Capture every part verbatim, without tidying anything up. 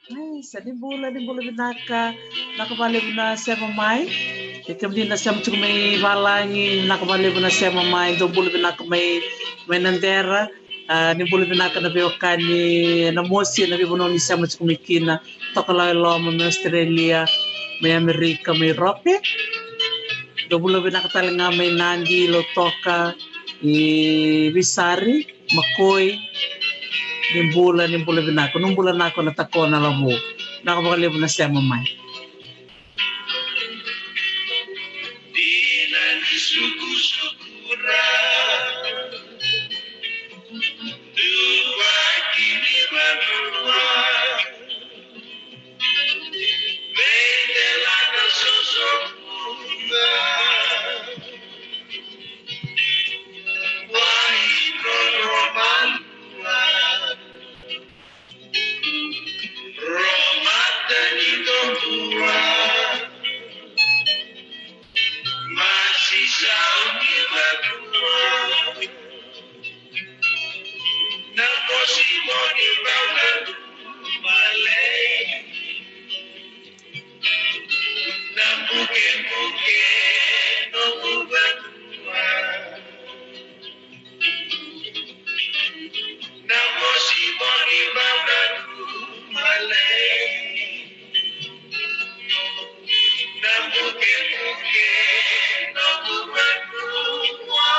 Ai, sa ni bula, ni bula vinaka, vinaka vakalevu na sema mai. Kei kemuni na sema tiko mai valagi, vinaka vakalevu na sema mai, dou bula vinaka mai, mai Nadera. Ah, ni bula vinaka na veiwekani ena mosi, ena veivanua ni sema tiko mai kina, toka lau e loma, mai Australia, mai Amerika, mai Europe. Dou bula vinaka tale ga mai Nadi, Lautoka, i Visari, Makoi. Ni bula, ni bula vinaka, ni bula nako na takona lavo. Vinaka vakalevu na sema mai. Dina ni sukusuku ra, dua kini vanua, vei dela na sosokuda, wai roro malua. Romata ni tokua, masisau ni vatua, na mosi moni vauna malei, na bukebuke noqu vatua. Na mosi moni vauna malei, na bukebuke noqu vatua.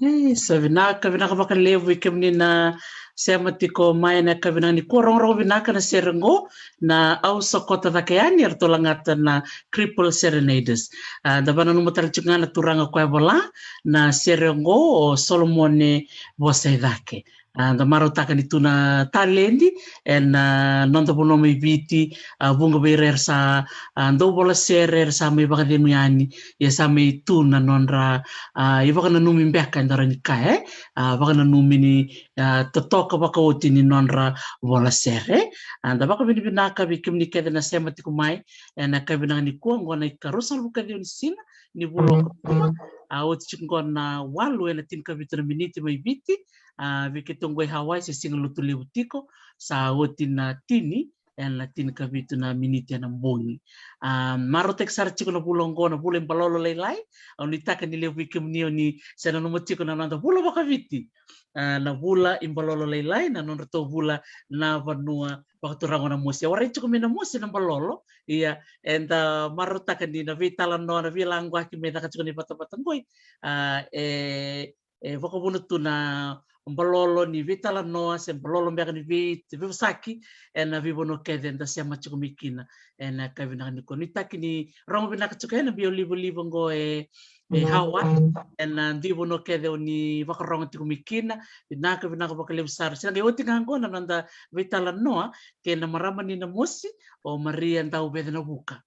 Ei, sa vinaka, vinaka vakalevu i kemuni na sema tiko mai ena yakavi vinaka nikua. Rogorogo vinaka na sere oqo, na Au Sokota Cake Yani, eratou lagata na Cripple Serenaders. Ah, da vananuma tale tiko ga na turaga koya vola na sere oqo, o Solomone Vosaicake. Ah, da marautaka ni tu na taledi ena, ah, noda vanua mai Viti, ah, vuqa vei ira era sa, ah, dau vola sere, era sa mai vakacegu yani, ia sa mai tu na nodra, ah, ivakananumi beka, e dau rawa ni kaya, eh? Ah, vakananumi ni, ah, totoka vakaoti ni nodra vola sere. Ah, da vakavinavinaka vei kemuni kece na sema tiko mai ena yakavi vinaka nikua, oqo na ikaruasagavulu ka ciwa ni siga ni vula o Okotova. Ah, oti tiko oqo na walu ena tinikavitu na miniti mai Viti. Ah, vei keitou oqo e Hawaii, se siga Lotulevu tiko, sa oti na tini ena tinikavitu na miniti ena bogi. Ah, marautaki sara tiko na vula oqo, na vula i Balolo Lailai. Au nuitaka ni levu vei kemuni oni se nanuma tiko na noda vula vakaviti, ah, na vula i Balolo Lailai, na nodratou vula na vanua vakaturaga o Namosi. E warai tiko mai Namosi na Balolo, ia eda marautaka ni na veitalanoa, na veilaqwaki me caka tiko na ivatavata qoi, ah, e e vakavuna tu na balolo ni veitalanoa se balolo beka ni vei, veivosaki ena veivanua kece eda sema tiko mai kina ena yakavi vinaka nikua. Nuitaki ni rogo vinaka tiko ena veilivaliva oqo e, e Hawaii, ena dui vanua kece oni vakarogo tiko mai kina. Vinaka, vinaka vakalevu sara. Sa qai oti ga oqo na noda veitalanoa kei na marama ni Namosi, o Maria Dauvecenavuka.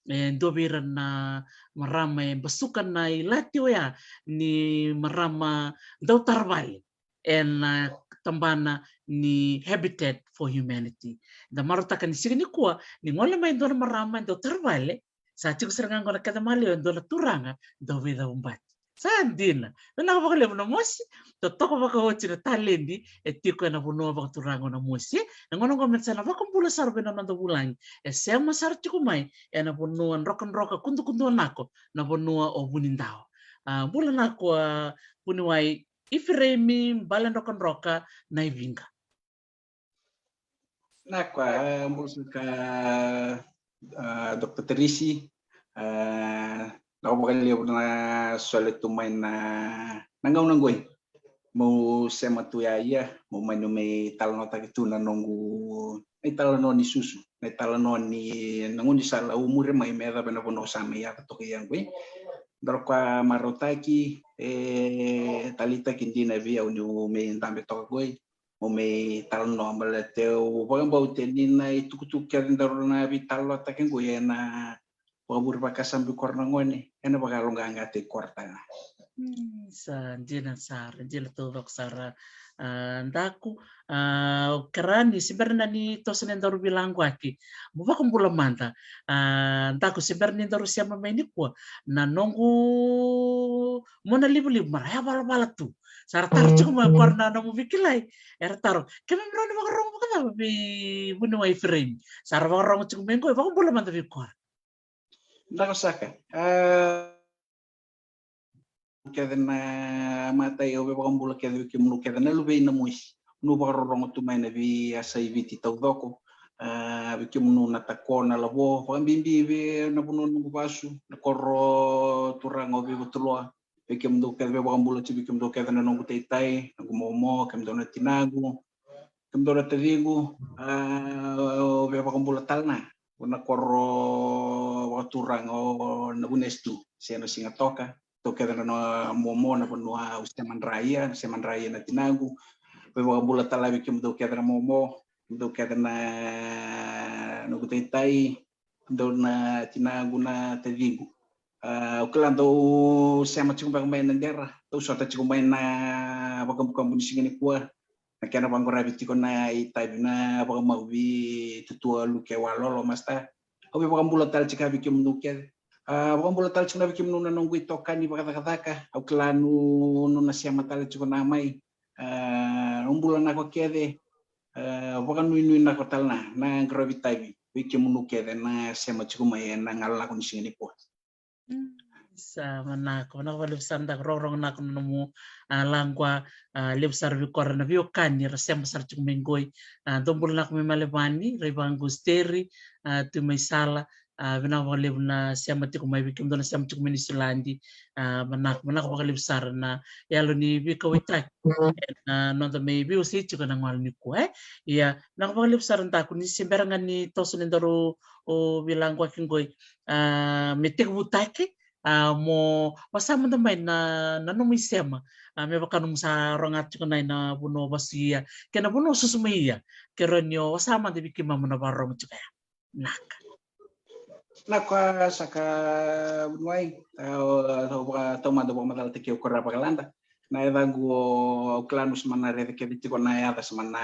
E dua vei ira na marama e basuka na ilati oya ni marama dautara vale ena tabana ni Habitat for Humanity. Da marautaka ni siga nikua ni gole mai e dua na marama e dautara vale, sa tiko sara ga oqo na keda maliwa e dua na turaga dauveicavubati. Sa dina. Vinaka vakalevu Namosi, totoka vakaoti na taledi e tiko ena vanua vakaturaga o Namosi. Na gauna oqo me sa na vakabula sara vei na noda vulagi e sema sara tiko mai ena vanua drokadroka, kudukuduanako, na vanua o Vunidawa. A, bula nako, a, vuniwai Ifereimi Baledrokadroka Naiviqa. Vinaka, a, bula saka, a, Doctor Teresi, a, vinaka vakalevu na soli tu mai na, na gauna qoi. Meu sema tu ya, ia meu mani mai talanoataki tu na noqu, na italanoa ni susu, na italanoa ni, na gaunisala au muri mai me yacova na vanua au sa mai yaco toka i ya qoi. Daru ka marautaki, e taleitaki dina vei au niu mai dabe toka qoi. Mo mai talanoa baleta au vakabauta ni na itukutuku kece daru na veitalanoataka qo ena vakavure vakasabi kora na gone, ena vakayaloqaqataki kora talega. Mm, sa dina sara, dina taucoko sara. A, Daku, a, o kera ni se bera na ni toso na daru veilaquaki, mo vakabula mada. A, Daku, se bera ni daru sema mai nikua, na noqu mona livaliva mara e valavala tu. Sa ra taro tiko mai o kora na nomu veikilai. Era taro, keimami rawa ni vakarogo vakacava vei vuniwai Ifereimi? Sa ra vakarogo tiko mai qo, e vakabula mada vei kora. Daku saka. A, kece na matai, au via vakabula kece vei kemunu kece na luvei Namosi. Munu vakarorogo tu mai na veiyasai Viti taucoko. A, vei kemunu na Tako, na Lavo, vakabibi vei na vanua noqu vasu, na koro turaga o Veivatuloa. Vei kemudou kece, via vakabula tiko vei kemudou kece na noqu taitai, noqu momo, kemudou na tinaqu, kemudou na taciqu. A, au via vakabula tale na, na koro vakaturaga o Navunestu se na Sigatoka. Tou kece na, na momo, na vanua au sema dra ia, na sema dra ia na tinaqu. Via vakabula tale vei kemudou kece na momo, kemudou kece na noqu taitai, dou na tinaqu, na taciqu. A, au kila dou sema tiko beka mai na dera, dou sota tiko mai na vakabukabu ni siga nikua. Na kena vaqoravi tiko na itavi na vakamau vei tutua Luke Walolo, masta. Au via vakabula tale tiko vei kemunu kece. A, vakabula tale tiko na vei kemunu na noqu itokani vakacakacaka. Au kila nu, nu na sema tale tiko na mai. A, au bula nako kece. A, vakanuinui nako tale na, na qaravi tavi vei kemunu kece na sema tiko mai ena galu lako ni siga nikua. Mm, sa manako, manako vakalevu sara Daku, rogorogo nako na nomu, a, laqua, a, levu sara vei kora na veiwekani era sema sara tiko mai qoi. A, dou bula nako mai Malevani, Raivaqu Steri, a, tu mai sala, a, vinaka vakalevu na sema tiko mai vei kemudou na sema tiko mai Niusiladi. A, manako, manako vakalevu sara na yalo ni veikauwaitaki ena noda mai veiwasei tiko ena gauna nikua, e. Ia, vinaka vakalevu sara Daku, ni se bera ga ni toso na daru veilaquaki qoi, a, me tekivutaki, a, mo vasa mada mai na, na nomu isema, a, me vaka nomu sa rogoca tiko na, na vanua o vasu ia kei na vanua o susu mai ia, ke rawa ni o vasa mada vei keimami na vakarorogo tiko ya. Naka. Naka saka vuniwai, a, o, o, taumada vakamacalataki au o Kora Vakalada. Na yacaqu, o, au kila nu se mani raica kece tiko na yaca se mani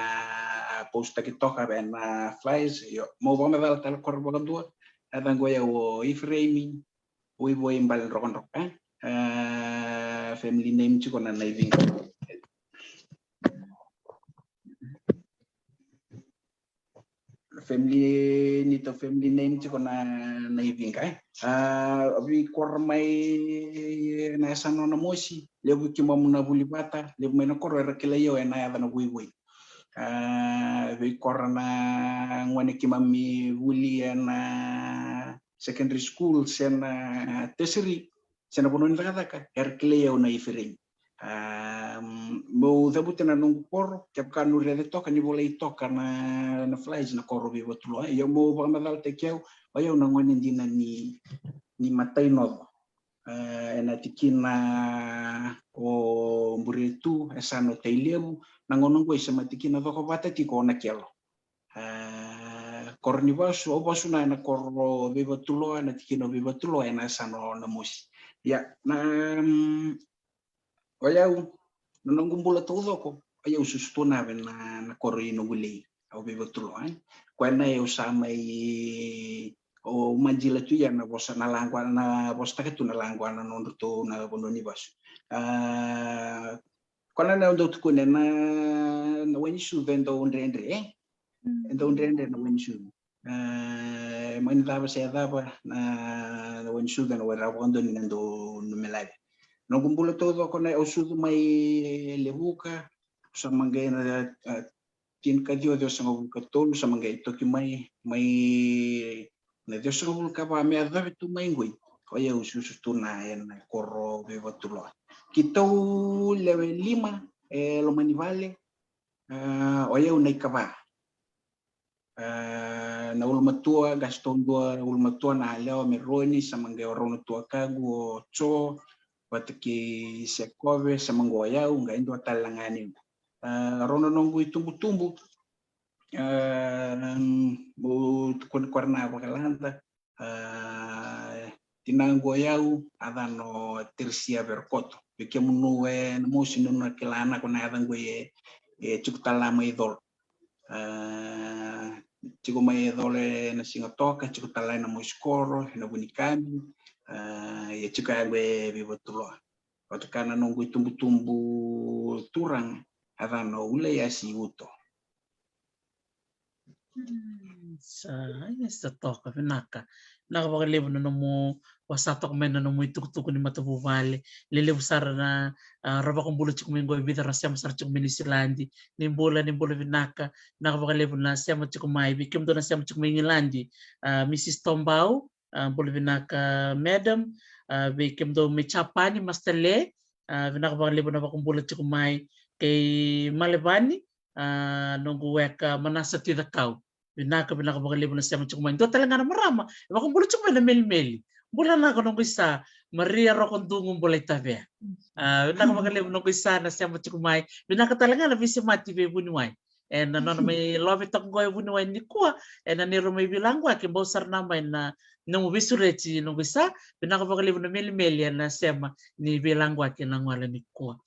post-taki toka ena flyers. Io, meu vakamacala tale o Kora vakadua. Na yacaqu o yau o Ifereimi Vuivui Baledrokodroko, e? A, family name tiko na Naiviqa. Family, neitou family name tiko na, Naiviqa, e? A, vei kora mai na yasana o Namosi, levu keimami na vuli vata, levu mai na koro era kilai au ena yaca na Vuivui. A, vei kora na gone keimami vuli ena secondary school se na tertiary se na vanua ni cakacaka, era kilai au na Ifereimi. A, meu cavuta na noqu koro, kevaka nu raica toka ni volai toka na, na flyers na koro Veivatuloa. Io, meu vakamacalataki au, o yau na gone dina ni, ni Matainoco. A, ena tikina o Buretu, e yasana o Tailevu, na gauna qo e sema tikina cokovata tiko o Nakelo. A, koro ni vasu, au vasu na ena koro Veivatuloa, na tikina o Veivatuloa, ena yasana o Namosi. Ia, na, mm, o yau, na noqu bula taucoko, o yau susu tu na vei na, na koro i Nogulei, au Veivatuloa, e. Koya na yau sa mai, o Majila tu ia na vosa na laqua, na vosataka tu na laqua na nodratou na vanua ni vasu. A, koya na yau dau tukuna na, na wai ni sucu e dau dredre, e? E dau dredre na wai ni sucu. A, e mani cava se cava na, na wai ni sucu, na wai ra vakadua ni na dau numelavi. Noqu bula taucoko na au sucu mai Levuka, sa maqai na, a, tinikaciwa ciwasagavulu ka tolu, sa maqai toki mai, mai na ciwasagavulu ka va me yacovi tu mai qoi. O yau susu tu na ena koro Veivatuloa. Keitou lewe lima e loma ni vale, a, o yau na ikava. A, na ulumatua, qase taudua, ulumatua na yalewa me Roni, sa maqai o rau na tuakaqu, o Jo, vata kei Sekove, sa maqai o yau, qai dua tale na ganequ. A, rau na noqu itubutubu, a, meu tukuni koya na Vakalada, a, tinaqu o yau, a yacana o Teresia Verokoto. Vei kemunu e na mosi, nunu na kila na ko na yaca qo e, e tiko tale mai Colo. A, tiko mai Colo e na Sigatoka, tiko tale na Moisikoro e na Vunikami. A, e tiko ya qo e Veivatuloa. Vata ka na noqu itubutubu turaga, a yacana o Ulaiasi Uto. Mm, sa, ia sa toka, vinaka. Vinaka vakalevu na nomu, vasa toka mai na nomu itukutuku ni matavuvale. Lelevu sara na, a, ra vakabula tiko mai qo e vica ra sema sara tiko mai Niusiladi. Ni bula, ni bula vinaka. Vinaka vakalevu na sema tiko mai. Vei kemudou na sema tiko mai Igiladi, a, Mrs Tombau, a, bula vinaka, madam. A, vei kemudou mai Japani, Master Le, a, vinaka vakalevu na vakabula tiko mai. Kei Malevani, a, noqu weka Manasa Tuicakau. Vinaka, vinaka vakalevu na sema tiko mai. Dua tale ga na marama e vakabula tiko mai na Melimeli. Bula vinaka noqu isa, Maria Rokodugu Bolaitovea. A, vinaka vakalevu noqu isa na sema tiko mai. Vinaka tale ga na veisemati vei vuniwai e na nona mai love toka qo e vuniwai nikua, e na neirau mai veilaqwaki, bau sara na mai na nomu veisureti noqu isa. Vinaka vakalevu na Melimeli e na sema ni veilaqwaki e na gole nikua.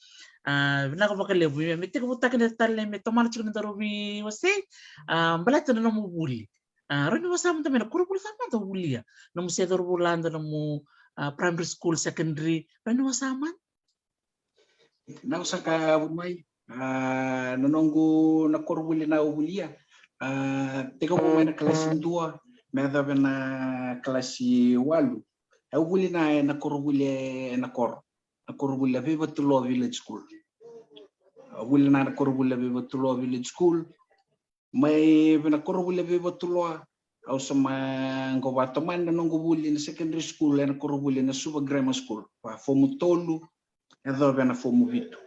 A, vinaka vakalevu. Ia, me tekivutaki na tale, me tomana tiko na daru veiwasei, a, baleta na nomu vuli. A, rawa ni vasa mada mai na koronivuli sa mada o vulia. Nomu se cauravou lada, nomu, a, primary school, secondary, rawa ni vasa mada. Na saka vuniwai, a, na noqu na koronivuli na au vulia, a, tekivu mai na kalasi dua me yacova na kalasi walu. Au vuli na, na koronivuli e na koro, na koronivuli na Veivatuloa Village School. Au vuli na, na koronivuli na Veivatuloa Village School. Mai vei na koronivuli e Veivatuloa, au sa mai qo vatomani na noqu vuli na secondary school e na koronivuli na Suva Grammar School, va fomu tolu, e yacova na fomu vitu.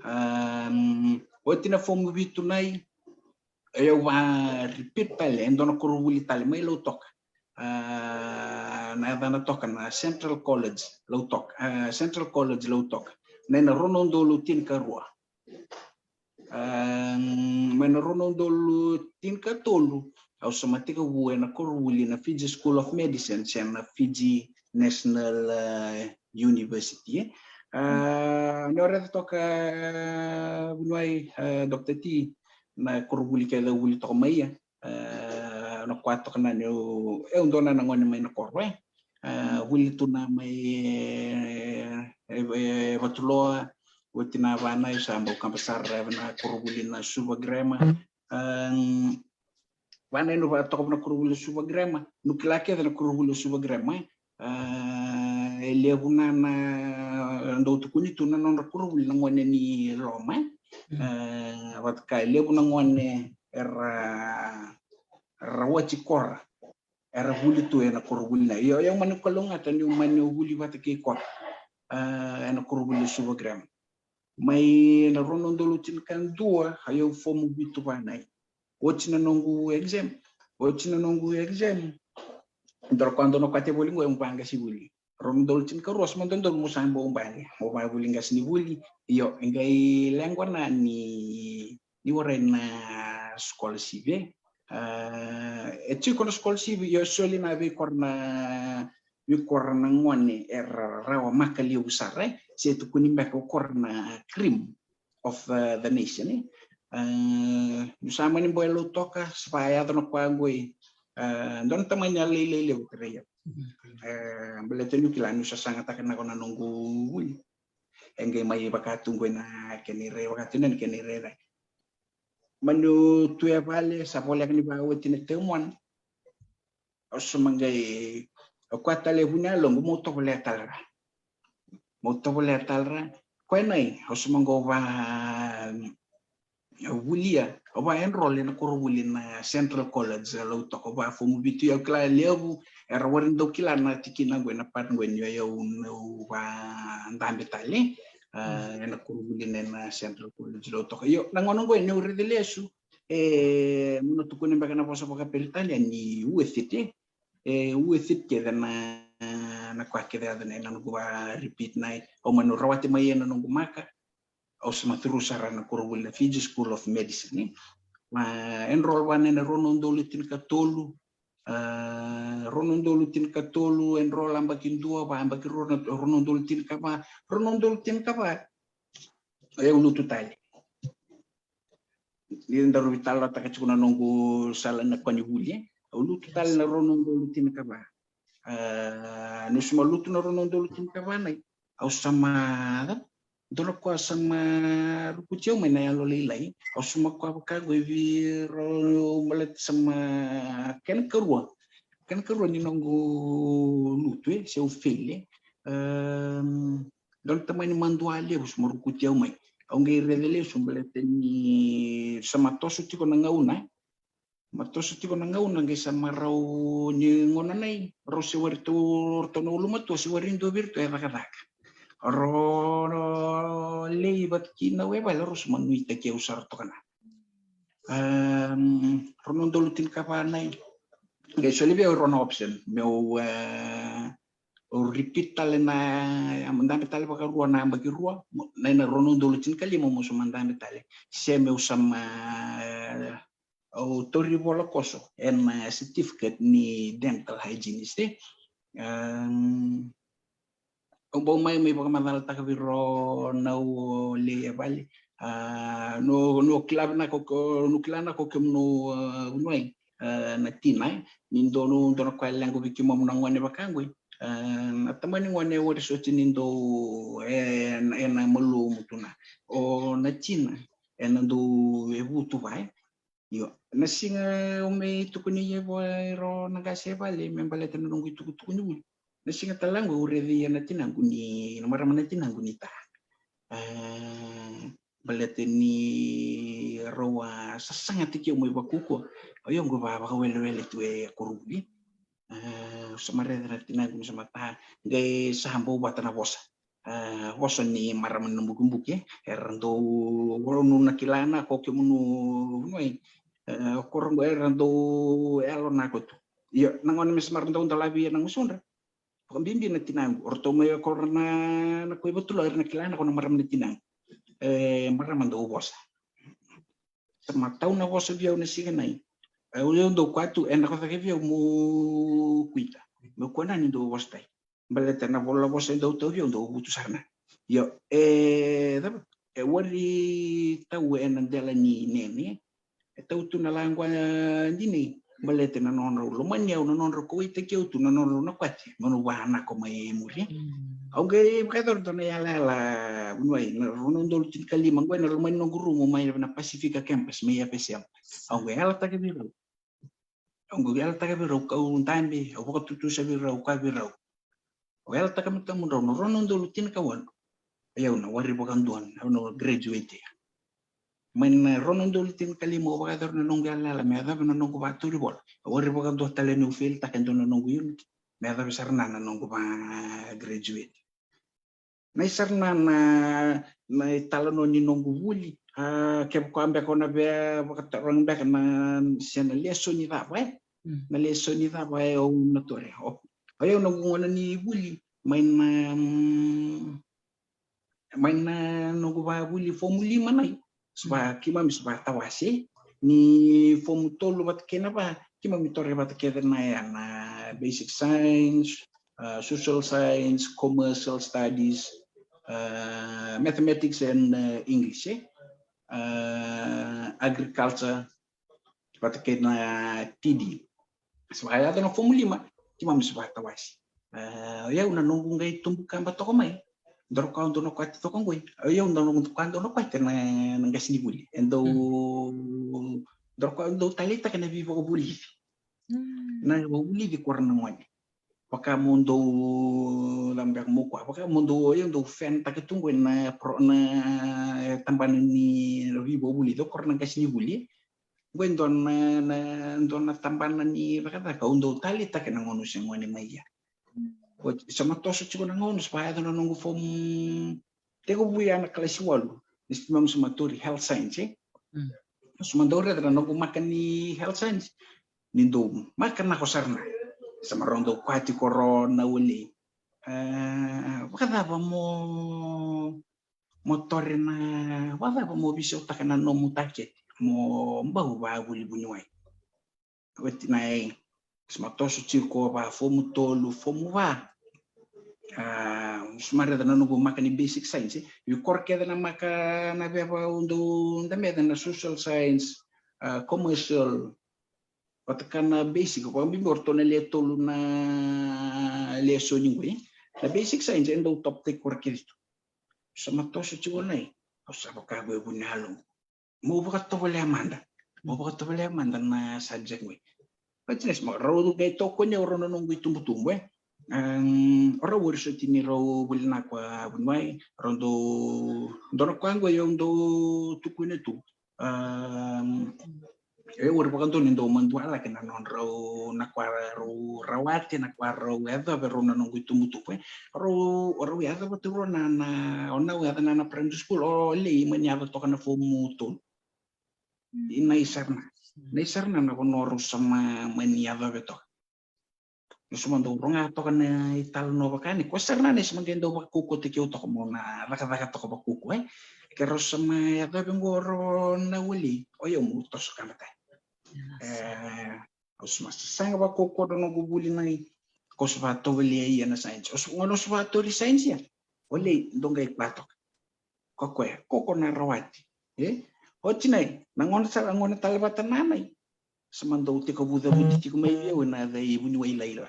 Am, oti na fomu vitu nai, e au va repeat tale e dua na koronivuli tale mai Lautoka. A, na yacana toka na Central College Lautoka, a, Central College Lautoka. Na, na rua na udolu tinikarua. Am, mai na rua na udolu tinikatolu, au sa mai tekivu e na koronivuli na Fiji School of Medicine, se na Fiji National, a, University, e. A, ni o raica toka, a, vuniwai, a, Doctor T, na koronivuli kece au vuli toka mai, e. A, na kua toka na niu, e, au dua na, na gone mai na koro, e. A, vuli tu na mai, e, e, e Vatuloa, oti na va nai sa bau kaba sara e na koronivuli na Suva Grammar. A, va nai niu va toka na koronivuli na Suva Grammar, niu kila kece na koronivuli na Suva Grammar, e. A, e levu na, na dau tukuni tu na nodra koronivuli na gone ni loma, e. Mm. A, vata ka e levu na gone era, era wati kora, era vuli tu e na koronivuli na. Io, io, mani kalougata niu mani vuli vata kei kora, a, e na koronivuli Suva Grammar. Mai na rua na udolu tinikadua, a, au fomu vitu va nai. Oti na noqu exam. Oti na noqu exam, dua na kua, dua na kua te voli qo, au baqe se vuli. Rua na udolu tinikarua, sa mai dua na udolu mo sa bau baqe, mo va vuli qase ni vuli. Io, e qai leqa na ni, ni warai na scholarship, e. A, e tiko na scholarship, io, soli na vei kora na, vei kora na gone era rawa maka levu sara, e. Se tukuni beka o kora na cream of, a, the nation, e. A, niu sa mani bau e Lautoka, sa va yaco na kua qo, e. A, dua na tamani a lailai levu kerei au. A, baleta niu kila niu sa sagataka na ko na noqu vuli, e qai mai vaka tu qo na kena irairai, vaka tu na kena irairai. Mani tu e vale, sa voleka ni va oti na term one. Au sa mai qai, au kua tale vuni a loqu, mo tovolea tale ra. Mo tovolea tale ra. Koya nai, au sa mai qai va, au vulia, au va enroll e na koronivuli na Central College Lautoka, au va fomu vitu, au kila levu era warai dau kila na tikina qo, na part qo ni au, au va dabe tale, a, e na koronivuli na, na Central College Lautoka. Io, na gauna qo niu raica lesu, e, mo na tukuna beka na vosa vakaperitania ni worth it, e. E worth it kece na, na kua kece yaco na, na noqu va repeat nai. Au mani rawati mai e na noqu maka, au sa mai curu sara na koronivuli na Fiji School of Medicine, e. Ma enroll va na, na rua na udolu tinikatolu, A, rua na udolu tinikatolu, enroll yabaki dua, va yabaki rua, rua na udolu tinikava, rua na udolu tinikava. E, au lutu tale. Ni daru veitalanoataka tiko na noqu sala na koronivuli, e. Au lutu tale na rua na udolu tinikava. A, niu sa mai lutu na rua na udolu tinikava, na i au sa mai, dua na ka sa mai rukuti au mai na yalo lailai. Au sa mai kua vaka qo vei rau, baleta sa mai kena ikarua. Kena ikarua ni noqu lutu, e, se au fail, e. Dua na tamani madua levu sa mai rukuti au mai. Au qai raica lesu baleta ni sa mai toso tiko na gauna, e. Mai toso tiko na gauna, qai sa marau ni gauna na i rau se wari tu, ratou na ulumatua se wari dua vei iratou e cakacaka. Rau lei vata kina e vale, rau sa mai nuitaki au sara toka na. Rua na udolu tinikava, na i qai soli vei au rua na option meu, e, au repeat tale na, dabe tale vakarua na yabaki rua, na i na rua na udolu tinikalima mo sa mai dabe tale, se meu sa mai, e, au tauri vola koso ena, e, certificate ni dental hygienist, e. Au bau mai, mai vakamacalataka vei rau na au lei e vale. A, no, no kila vinaka ko, no kila na ko kemunu, a, vuniwai, a, na tina, e. Ni dua, no, dua na ka e leqa vei kemumu na gone vaka qo, e. A, na tamani gone e wari soti ni dau, e, ena malumu tu na. O na tina ena dau e vutu va, e. Io, na siga au mai tukuni vei rau na qase e vale me baleta na noqu itukutuku ni vuli. Na siga tale ga qo au raici na tinaqu ni, na marama na tinaqu ni ta. A, baleta ni rau a sasagataki au mai vakaukauwa. O yau qo va, vakawelewele tu e koronivuli. A, au sa mai raica na tinaqu ni sa mai ta, qai sa bau vata na vosa. A, vosa ni marama na bukibuki, e. Era dau, o, no na kila na ko kemunu vuniwai, e, o ira qo era dau yalo na ko tu. Io, na gone me sa mai dau dolavi ena gusudra. Vakabibi na tinaqu, o ratou mai o ira na, na ko i Vatulau, era na kila na ko na marama na tinaqu. E, marama dau vosa. Sa mai tau na vosa vei au na siga na i, e, au dau kua tu, e, na ko cake vei au meu kuita. Meu kua na ni dau vosa tai. Baleta na vola vosa e dau tau vei au dau vutu sara na. Io, e, cava, e wari tau ena dela ni nene. E tau tu na laqua dinai. Baleta na nodrau lomani au, na nodrau kauwaitaki au tu, na nodrau na kwati. Meu na vanako mai muri. Au qai vakayacora dua na yalayala vuniwai, na rua na udolu tinikalima, qo ena loma ni noqu rumu mai na Pasifika campus, mai F S M. Au qai yalataka vei rau. Au qai yalataka vei rau, kau dabe, au vakatutusa vei rau, kaya vei rau. Au yalataka vei kemudrau, na rua na udolu tinikawalu. O yau na wari vakadua, au na graduate ya. Mai na rua na udolu tinikalima au vakayacora na noqu yalayala me yacova na noqu vatauri vola. Au wari vakadua tale niu failtaka e dua na noqu unit. Me yacova sara na, na noqu va graduate. Na i sara na, na, na italanoa ni noqu vuli. A, kevaka beka o na via vakataroga beka na, se na lesoni cava, e? Na lesoni cava e au na taura. O, o yau noqu gauna ni vuli mai na, mm, mai na noqu vavuli fomu lima na i. Sa va, keimami sa vatawase. Ni fomu tolu vata kei na va, keimami taura vata kece na ya na basic science, a, social science, commercial studies, a, mathematics and, a, English, e? A, agriculture, vata kei na T D. Sa vakayaco na fomu lima, keimami sa vatawase. A, o yau na noqu qai tubu kaba toka mai. Dua na ka au dau na kwati toka qoi. O yau na noqu ka dau na kwati na, na qasenivuli. E dau, dua na ka au dau taleitaka na veivakavulici. Na vakavulici ko ira na gone. Vaka mo dau, cava beka mo kua, vaka mo dau, o yau dau fentaka tu qoi na pro, na tabana ni veivakavulici ko ira na qasenivuli. Qo e dua na, na, dua na tabana ni cakacaka au dau taleitaka na gauna au se gone mai ya. Oti, sa mai toso tiko na gauna, sa vakayaco na noqu fomu, tekivu ya na kalasi walu, ni sa keimami sa mai tauri health science, e? Sa mai dau raica na noqu maka ni health science. Ni dau maka nako sara na. Sa mai rau dau kwati ko rau na wale. A, vakacava mo mo taura na, vakacava mo veisautaka na nomu target, mo bau vavuli vuniwai. Oti na i, Sa ma toso tiko va, fomu tolu, fomu va. A, sa ma raica na noqu maka ni basic science, e. Vei kora kece na maka na veva au dau da meca na social science, a, commercial, vata ka na basic, vakabibi o ratou na le tolu na lesoni qo, e. Na basic science e dau top taki kora kece tu. Sa ma toso tiko na i, au sa vaka qo e vu ni yaloqu. Mo vakatovolea mada. Mo vakatovolea mada na subject qo. But yes, ma rau qai tokoni au rau na noqu itubutubu, e. Um, rau ori soti ni rau vuli na kwa vuniwai, rau dau, dau na kwa qo au dau tukuna tu. Um, e ori vakadua ni dau madua laki na nodrau na kwa rau rawati, na kwa rau yacova rau na noqu itubutubu, e. Rau, rau yacova tu rau na, na, o na yaca na, na primary school, o lei mani yaca toka na fomu tolu. Ina isarna. Na isarna na vanua rau sa ma, mani yacova toka. Rau sa ma dau roga toka na italanoa vaka ni. Ko sarna na isa ma qai dau vakaukauataki au toka mo na cakacaka toka vakauku, e. Ke rau sa ma yacovi qo rau na wali. O yau mo toso ka matai. E, au sa ma sasaga vakaukauwa na noqu vuli na i. Ko sa vakatovolea ia na science. O sa, gona o sa vakatori science ia. O lei, dou qai kwa toka. Ko koya, ko ko na rawati. E? Oti na i, na gona sa, na gona tale vata na na i. Sa ma dau tiko vuca vuti tiko mai vei au na ca i vuniwai laila.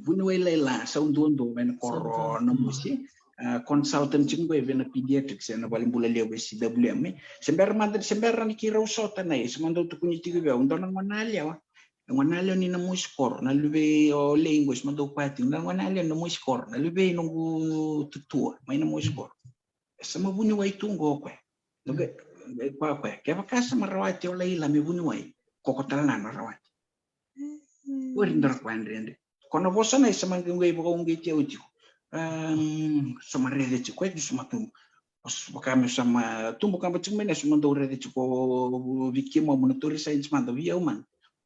Vuniwai laila, sa u duadua mai na koro na musi. A, consultant tiko qo e vei na pediatrics, e na valebula levu e C W M, e. Se bera mada, se bera ni keirau sota na i, sa ma dau tukuni tiko vei au, dua na gona yalewa. Na gona yalewa ni na mosi koro, na luvei o lei qo, sa ma dau kwa tiko, na gona yalewa ni na mosi koro, na luvei noqu tutua, mai na mosi koro. E sa ma vuniwai tu qo o koya. Noqu, e, kwa koya. Kevaka sa ma rawati o laila me vuniwai, ko ko tale na na rawati. Ori dara kwa dredre. Ko na vosa na i sa ma qai, qai vakauqeti au tiko. Um, sa ma rece tiko, e, sa ma tubu. Vaka me sa ma tubu kaba tiko mai na sa ma dau rece tiko vei keimami na tori science mada vei au mada.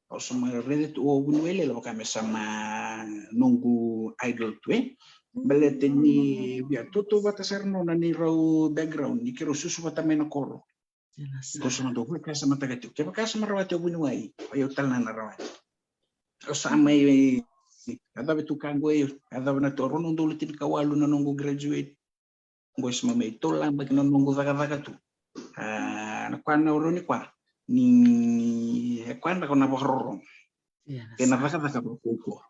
Au sa ma rece tu o vuniwai laila vaka me sa ma noqu idol tu, e. Baleta ni via tautauvata sara nona ni rau background ni keirau susu vata mai na koro. Ko sa ma dau vakasamataka tiko. Kevaka sa ma rawati o vuniwai, o yau tale na na rawati. Au sa mai yacova tu ka qo, e yacova na toro na udolu tinikawalu na noqu graduate. Qo e sa ma mai tolu na yabaki na noqu cakacaka tu. A, na kwa na oro ni kwa ni, e kwa na ko na vakarorogo. Kei na cakacaka vakaukaua.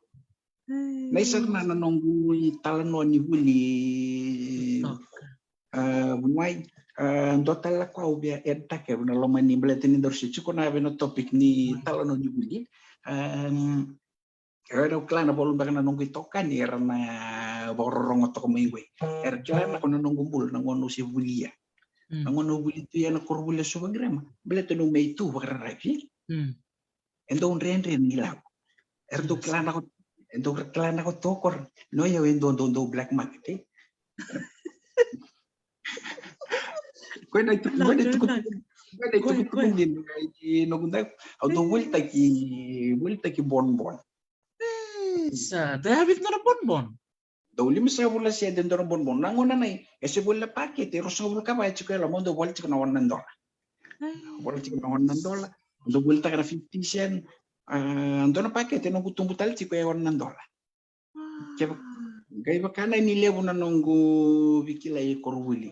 Na isa na, na noqu italanoa ni vuli. A, vuniwai, a, dua tale na kwa au via add-taka ena loma ni, baleta ni daru se tiko na vei na topic ni talanoa ni vuli. Um, Era kila na valu beka na noqu itokani era na vakarorogo toka mai qoi. Era kila na ko na noqu bula na gauna au se vuli ia. Na gauna au vuli tu ia na koronivuli e Suva Grammar. Baleta niu mai tu vakararavi. E dau dredre na ilavo. Era dau kila na ko, e dau kila na ko tokora. No yau e dau, dau, dau black market, e? Koya na itukutuku, koya na itukutuku, koya na itukutuku ni noqu dau, au dau volitaki, volitaki bonbon. Sa, dau ya vitu na bonbon? Dau lima sagavulu na sede dua na bonbon. Na gauna na i, e se voli na pakete, e ruasagavulu ka va e tiko e loma, au dau voli tiko na ono na dola. Voli tiko na ono na dola. Au dau volitaka na fifty cent. A, dua na pakete, noqu tubu tale tiko e ono na dola. Kevaka, qai vaka na ni levu na noqu veikilai e koronivuli.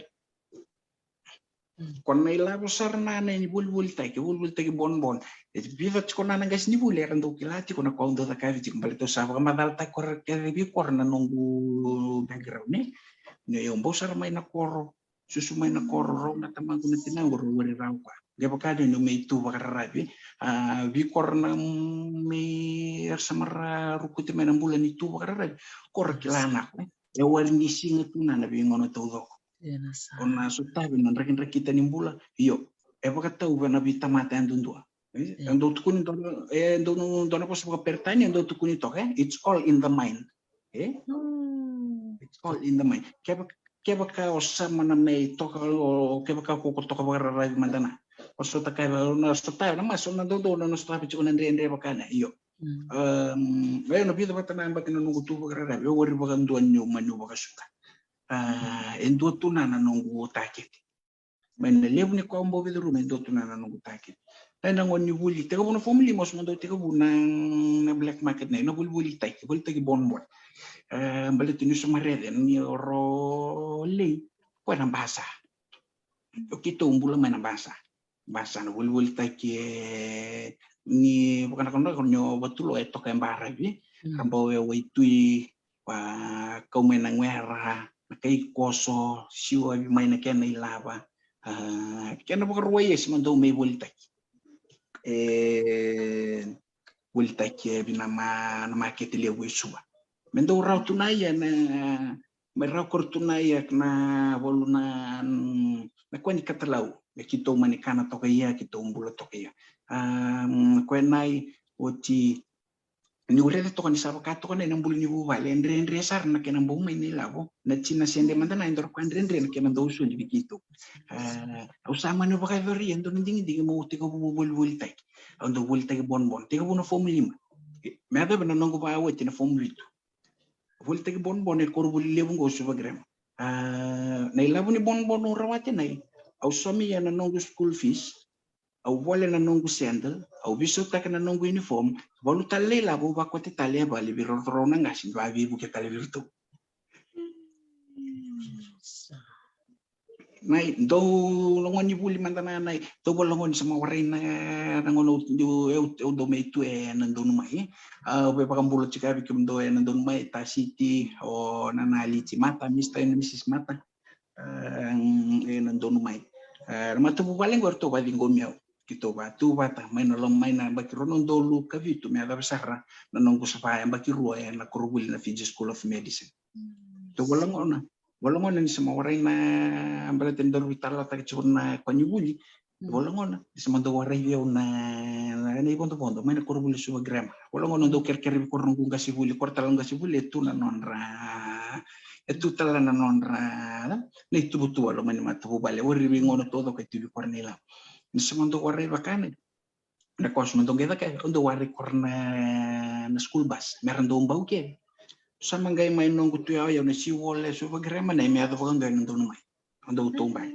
Ko na ilavo sara na, na ni volivolitaki, volivolitaki bonbon. E vica tiko na, na qasenivuli era dau kila tiko na ka au dau cakavi tiko, baleta au sa vakamacalataki koya kece vei koya na noqu background, ne? Ni au bau sara mai na koro, susu mai na koro, rau na tamaqu na tinaqu, rau wari rau koya. Kevaka ni o mai tu vakararavi, a, vei koya na mai, era sa mara rukuti mai na bula ni tu vakararavi. Koya kila na ko, e wari ni siga tu na, na veigauna taucoko. O na sotavi na drakidrakita ni bula, io, e vakatau vei na veitamata yadudua. E dau tukuni dua, e dau dua na vosa vakaperitania, e dau tukuni toka, e? It's all in the mind. E? It's all in the mind. Kevaka, kevaka o sa mani mai toka, o kevaka ko, ko toka vakararavi mada na. O sota kaya, o na sota, na masu, o na dodonu, o na sota, vei tiko na dredre vaka na, io. Um, e na vica vata na yabaki na noqu tu vakararavi, e wari vakadua niu mani vakasuka. A, e dua tu na, na noqu takete. Mai na levu ni ka au bau veicuruma, e dua tu na, na noqu takete. Na, na gauna ni vuli, tekivu na fomu lima, au sa mani dau tekivu na, na black market, na, na volivolitaki, volitaki bonobone. E, baleta niu sa mai raica ni o Rolei, koya na basa. O keitou bula mai na basa. Basa na volivolitaki, e, ni vakanakonaka ni o Vatulo e toka e baravi. Mm. Ra bau e waitui, a, kau mai na guera, na kai koso, siwavi mai na kena ilava. A, kena vakarua e sa mani dau mai volitaki. E, volitaki e vei na ma-, na makete levu e Suva. Me dau rawa tu na ia na, me rawa kori tu na ia na valu na, na koya ni katalau. E keitou mani kana toka ia, keitou bula toka ia. A, koya na i oti niu raica toka ni sa vaka toka na, na bula ni vuvale, e dredre sara na kena bau mai na ilavo. Na tina sede mada na e dua na ka dredre na kena dau soli vei keitou. A, au sa mani vakayacori e dua na digidigi meu tekivu volivolitaki. Au dau volitaki bonobone, tekivu na fomu lima. Me yacova na noqu vakaoti na fomu vitu. Volitaki bonobone e koronivuli levu qo Suva Grammar. A, na ilavo ni bonobone au rawata na i, au saumia na noqu school fees, au vole na noqu sandal, au veisautaka na noqu uniform, valu tale na ilavo au vakoti tale e vale vei rau, rau na qase, ni vaveivuke tale vei ratou. Na i, dau logoni vuli mada na, na i, dau valogoni sa mai warai na, na gauna au, au, au dau mai tu e Nadonumai. A, au via vakabula tiko vei kemudou e Nadonumai, Tasiti, o Nana Alici Mata, Mister and Missus Mata. A, e Nadonumai. A, na matavuvale qo eratou vaciqomi au. Keitou vatu vata, mai na loma, mai na yabaki rua na udolu ka vitu, me yacova sara na noqu sa vakayabaki rua ena koronivuli na Fiji School of Medicine. Mm. Dau valogona, valogona ni sa mai warai na, baleta ni daru veitalataka tiko na koronivuli. Mm. Valogona ni sa mai dau warai vei au na, na, na ivodovodo mai na koronivuli Suva Grammar. Valogona dau kerekere vei koya na noqu qasenivuli, koya tale na qasenivuli e tu na nodra, e tu tale na nodra, na ituvatuva loma ni matavuvale. Warai vei gauna taucoko e tu vei koya na ilavo. Ni sa mai dau warai vaka na, na koya sa mai dau qai caka, au dau warai koya na, na school bus me ra dau bau kece. Sa mai qai mai noqu tu yau, yau na siwole Suva Grammar, na i me yaco vakadua e Nadonumai. Au dau taubale.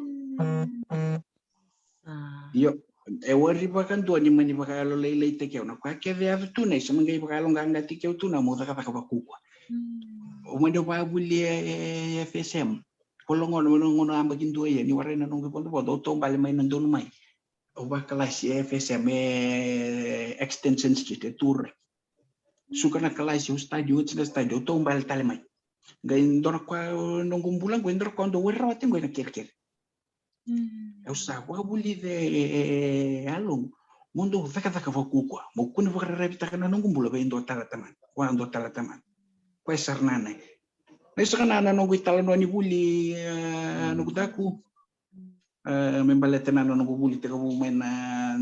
Io, e warai vakadua ni mani vakayalolailaitaki au. Na koya kece e yaco tu na i sa mai qai vakayaloqaqataki au tu na meu cakacaka vakaukauwa. Mm. Au mani vakavuli e, e, e F S M. Valogona, valogona yabaki dua ia ni warai na noqu ivodovodo, au taubale mai Nadonumai. Au vakalasi e F S M, e Extension Street, e Ture. Suka na kalasi, au study, oti na study, au taubale tale mai. Qai dua na koya noqu bula qo, e dua na koya dau warai rawati qo na kerekere. Mm. Au sa vakavulica e, e, e yaloqu meu dau cakacaka vakaukauwa, meu kua ni vakararavitaka na noqu bula vei dua tale na tamata, vua dua tale na tamata. Koya sara na, na i saka na, na noqu italanoa ni vuli, e, noqu daku. E, me baleta na, na noqu vuli tekivu mai na,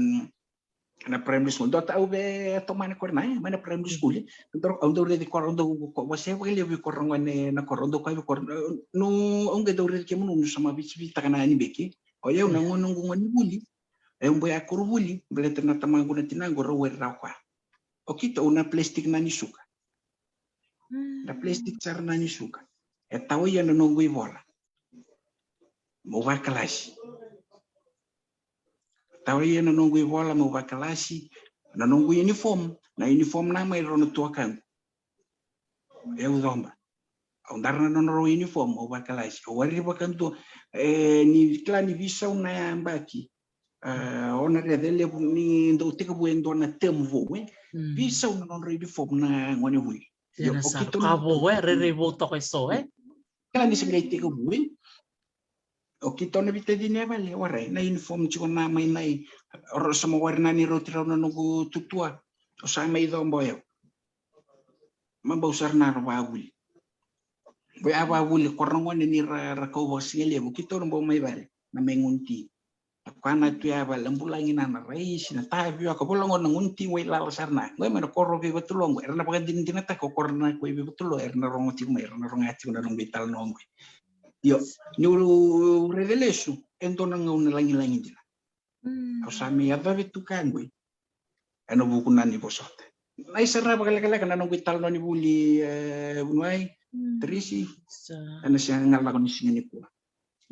na primary school. Dua tale au via tomana koya na, e, mai na primary school. Dau, au dau raici koya, au dau ko-, wasea vakalevu vei koya na gone na koro, au dau kaya vei koya, no, au qai dau raici kemunu, niu sa mai veisivitaka na Anibeki. O yau na gauna noqu gone ni vuli, au bau ya koronivuli, baleta na tamaqu na tinaqu rau warai rawa koya. O keitou na plastic na ni suka. Na plastic sara na ni suka. E tawa ia na noqu ivola. Meu vakalasi. Tawa ia na noqu ivola meu vakalasi, na noqu uniform, na uniform na mai rau na tuakaqu. E au coba. Au dara na nona rau uniform, au vakalasi. Au warai vakadua, e, ni kila ni veisau na yabaki. E, o na raica e levu ni dau tekivu e dua na term vou, e. Mm. Veisau na nodra uniform na gone vuli. Io, o keitou na ka vou, e, rairai vou toka eso, e. Kila ni se qai tekivu, e. O keitou na veitacini e vale, warai, na uniform tiko na mai na i, rau sa mai warai na ni rauti rau na noqu tutua. Au sa mai coba o yau. Ma bau sara na ra vakavuli. Bau ya vakavuli, koya na gone ni ra, ra kau vakasigalevu, keitou na bau mai vale, na mai gunu ti. Na koya na tu ya vale, bulagi na, na raisi, na tavioka, volaqo na gunu ti, wailala sara na. Qo mai na koro vei Vatulo qo, era na vakadinadinataka o koro na ko i vei Vatulo, era na rogo tiko mai, era na rogo tiko na noqu italanoa qo. Io, niu raica lesu, e dua na gauna lagilagi dina. Mm. Au sa mai yacovi tu ka qo ena vuku na ni vosota. Na i sara vakalekaleka na noqu italanoa ni vuli, e, vuniwai, mm, Trisi, sa. Ena siga lako ni siga nikua.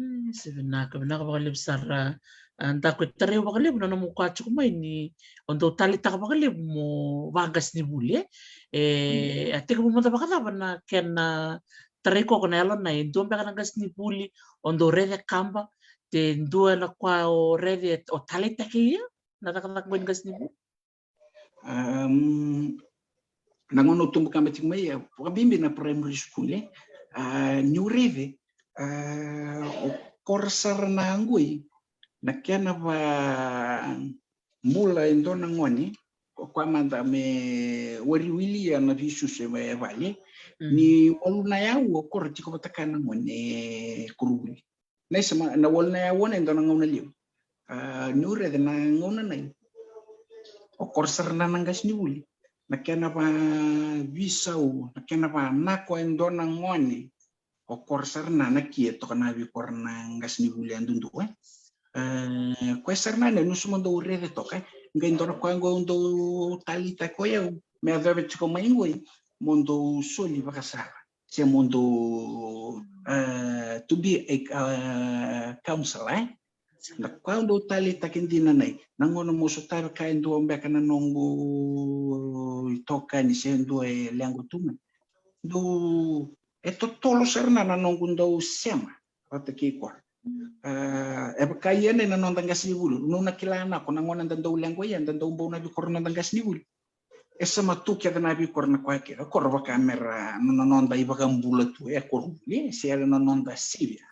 Mm, se vinaka, vinaka vakalevu sara. A, da ko tarai vakalevu na nomu kua tiko mai ni o dau taleitaka vakalevu mo vaqasenivuli, e. E, a tekivu mada vakacava na kena tarai koko na yalo na e dua beka na qasenivuli o dau rece kaba, te dua na kua o rece o taleitaki ia na cakacaka qo ni qasenivuli? Am, na gauna au tubu kaba tiko mai, e, vakabibi na primary school, e. A, niu raica, a, o kora sara na qoi na kena va bula e dua na gone, o koya mada me wari wilia na veisusu e vale. Ni walu na yaua o kora tiko vata kaya na gone e koronivuli. Na isa ma, na walu na yaua na e dua na gauna levu. A, niu raica na gauna nai, o kora sara na na qasenivuli na kena va visau, na kena va nako e dua na gone. O kora sara na na ki e toka na veikora na qasenivuli a dudu, e. E, koya sara na ne, nu suma dau rece toka, e. Qai dua na koya qo dau taleitaki o yau me yacova tiko mai qoi mo dau soli vakasala se mo dau, e, to be a, e, counselor, e. Na koya dau taleitaki dina nai, na gauna mo sotavi ka e dua beka na noqu itokani se dua e lequ tu mai. Dau, e totolo sara na na noqu dau sema vata kei kora. A, e vaka ia na noda qasenivuli, nu na kila na ko na gauna da dau lequ ia, da dau bau na veikora na noda qasenivuli. E sema tu kece na veikora na koya kece, kora vaka mera na noda ivakabula tu e koronivuli, se era na noda sivia.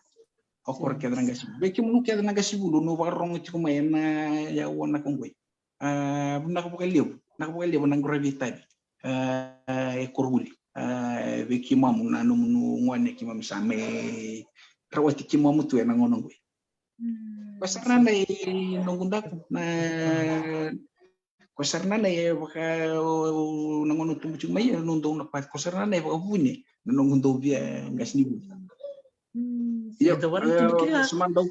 O kora kece na qasenivuli. Vei kemunu kece na qasenivuli, nu vakarogo tiko mai ena yaua na ko qoi. A, vinaka vakalevu, vinaka vakalevu na qo ra veitavi, a, e koronivuli. A, vei kimamu na nomunu gone kimamu sa mai rawati kimamu tu ena gauna qoi. Ko sara na i noqu daku na, ko sara na na e vaka, o, na gauna tubu tiko mai, e, no dou na pati, ko sara na na e vakavune na noqu dau via qasenivuli. Io, da warai tu ni kila. Sema dau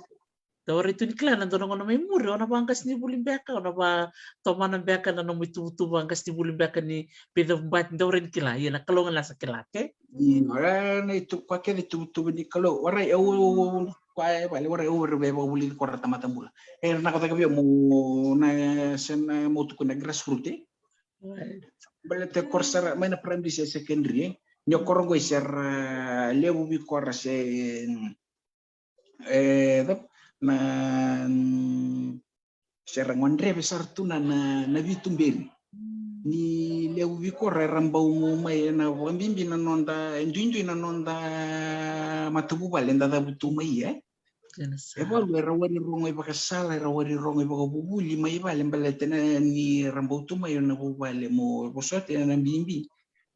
Da warai tu ni kila na dua na gauna mai muri, o na vaqasenivuli beka, o na vatomana beka na nomu ituvatuva qasenivuli beka ni Pecavubati, da warai ni kila, ia na Kalou ga na sa kila, ke? Io, e, na itu, koya kece ituvatuva ni Kalou. Warai, au, au, au, koya e vale, warai, au, au, vakavulici kora tamata bula. E, na kotaka via mo, na, se na mo tukuna grassroot, e? Baleta kora sara, mai na primary se secondary, e? Ni o kora qoi se ra levu vei kora se, e, cava, na, mm, se ra gadreva sara tu na, na, na veituberi. Ni levu vei kora era bau mai ena vakabibi na noda, e duidui na noda matavuvale eda cavutu mai, e. E valu era wari rogo ivakasala, era wari rogo ivakavuvuli mai vale, baleta na ni ra bau tu mai ena vuvale mo vosoti ena bibi.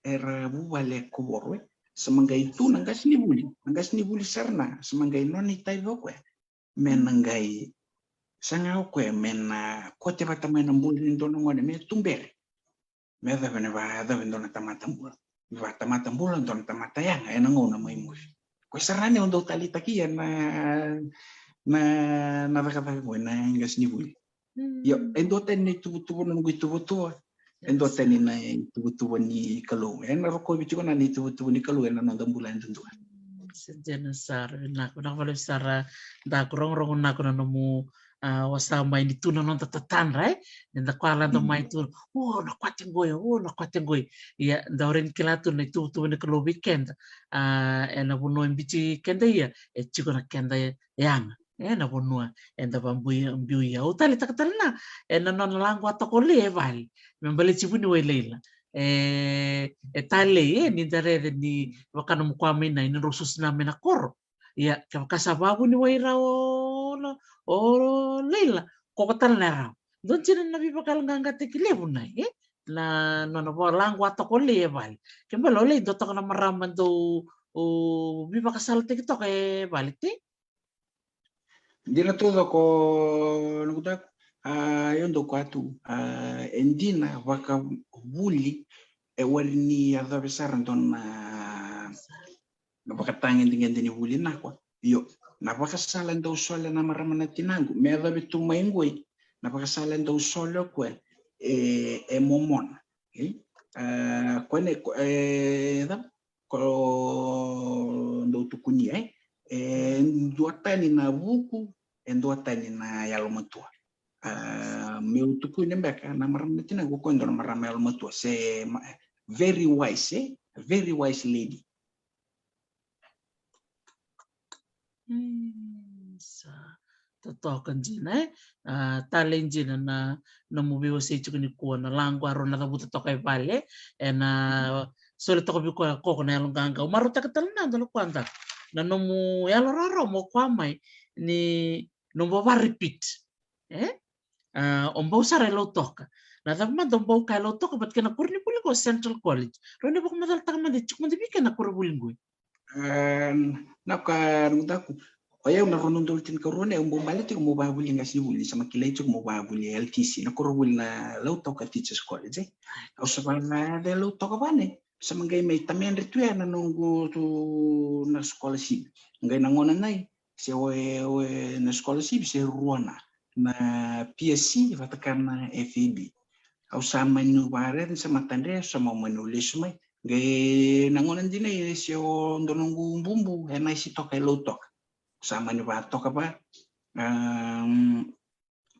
Era vuvale kovoro, e. Sa ma qai tu na qasenivuli, na qasenivuli sara na, sa ma qai nona itavi o koya me na qai saga o koya me na kote vata mai na bula ni dua na gone me tuberi. Me yacova na, vayacova e dua na tamata bula, me vatamata bula dua na tamata yaga ena gauna mai muri. Koya sara na o dau taleitaki ena, na, na cakacaka qo ena qasenivuli. Io, e dua tani na ituvatuva, na noqu ituvatuva. E dua tani na ituvatuva ni Kalou. E na rokovi tiko na ituvatuva ni Kalou ena noda bula e dudua. Se dina sara, vinaka, vinaka vakalevu sara. Da ko rogorogo na ko na nomu, a, wasa mai ni tu na noda tatadra, e? Eda koya lada mai tu, o, na koya tiko qoi, o, na koya tiko qoi. Ia, da warai ni kila tu na ituvatuva ni Kalou vei keda. A, ena vanua e biuti keda ia, e tiko na keda yaga. Ena vanua eda vabiu, biu ia. Au taleitaka tale na, ena nona laqu a tokolei e vale me baleti vuniwai lailai. E, e talei, e, ni da rece ni vaka nomu koya mai na, ni drau susu na mai na koro. Ia, kevaka sa vavuniwai rawa o, o lailai, koko tale na rawa. Dua dina na veivakayaloqaqataki levu na, e, na nona laqu a tokolei e vale. Ke bale o lai dua toka na marama dau, o, veivakasalataki toka e vale, te? Dina taucoko, noqu daku, a, io dau koya tu, a, e dina vakavuli, e wari ni yacova sara dua na, na vakatagedegede ni vuli na koya. Io, na vakasala e dau sole na marama na tinaqu, me yacovi tu mai qoi, na vakasala e dau sole o koya, e, e momona. E? A, koya ne, ko, e, cava? Ko dau tukunia, e? E dua tani na vuku, e dua tani na yalomatua. A, meu tukuna beka na marama na tinaqu, o koya e dua na marama yalomatua, se ma-, very wise, e? Very wise lady. Mm, sa totoka dina, e? A, talei dina na, na nomu veiwasei tiko nikua, na laqu a rau na cavuta toka e vale, e na soli toka vei koya o koko na yaloqaqa. Au marautaka tale na dua na kua, na nomu yalo rawarawa mo kua mai ni nomu vava repeat. E? A, o bau sara e Lautoka. Na cava mada o bau kaya e Lautoka, but kena koronivuli qo Central College. Rau na vakamacalataka mada, tiko mada vei kena koronivuli qo. A, na ka, na ka, o yau na rua na udolu tinikarua na yau bau bale tiko mo vavuli qasenivuli, ni sa ma kilai tiko mo vavuli L T C, na koronivuli na Lautoka Teachers College, e. Au sa vakayaco e Lautoka vane, sa ma qai mai tamedre tu ya na noqu tu na scholarship. Qai na gauna nai, se o e, o e na scholarship se rua na, na P S C vata kei na F A B. Au sa mani vakaraica ni sa matadre, au sa ma mani lesu mai. Qai na gauna dina e se o dua noqu bubu e na isi toka e Lautoka. Au sa mani vakatoka va. Am,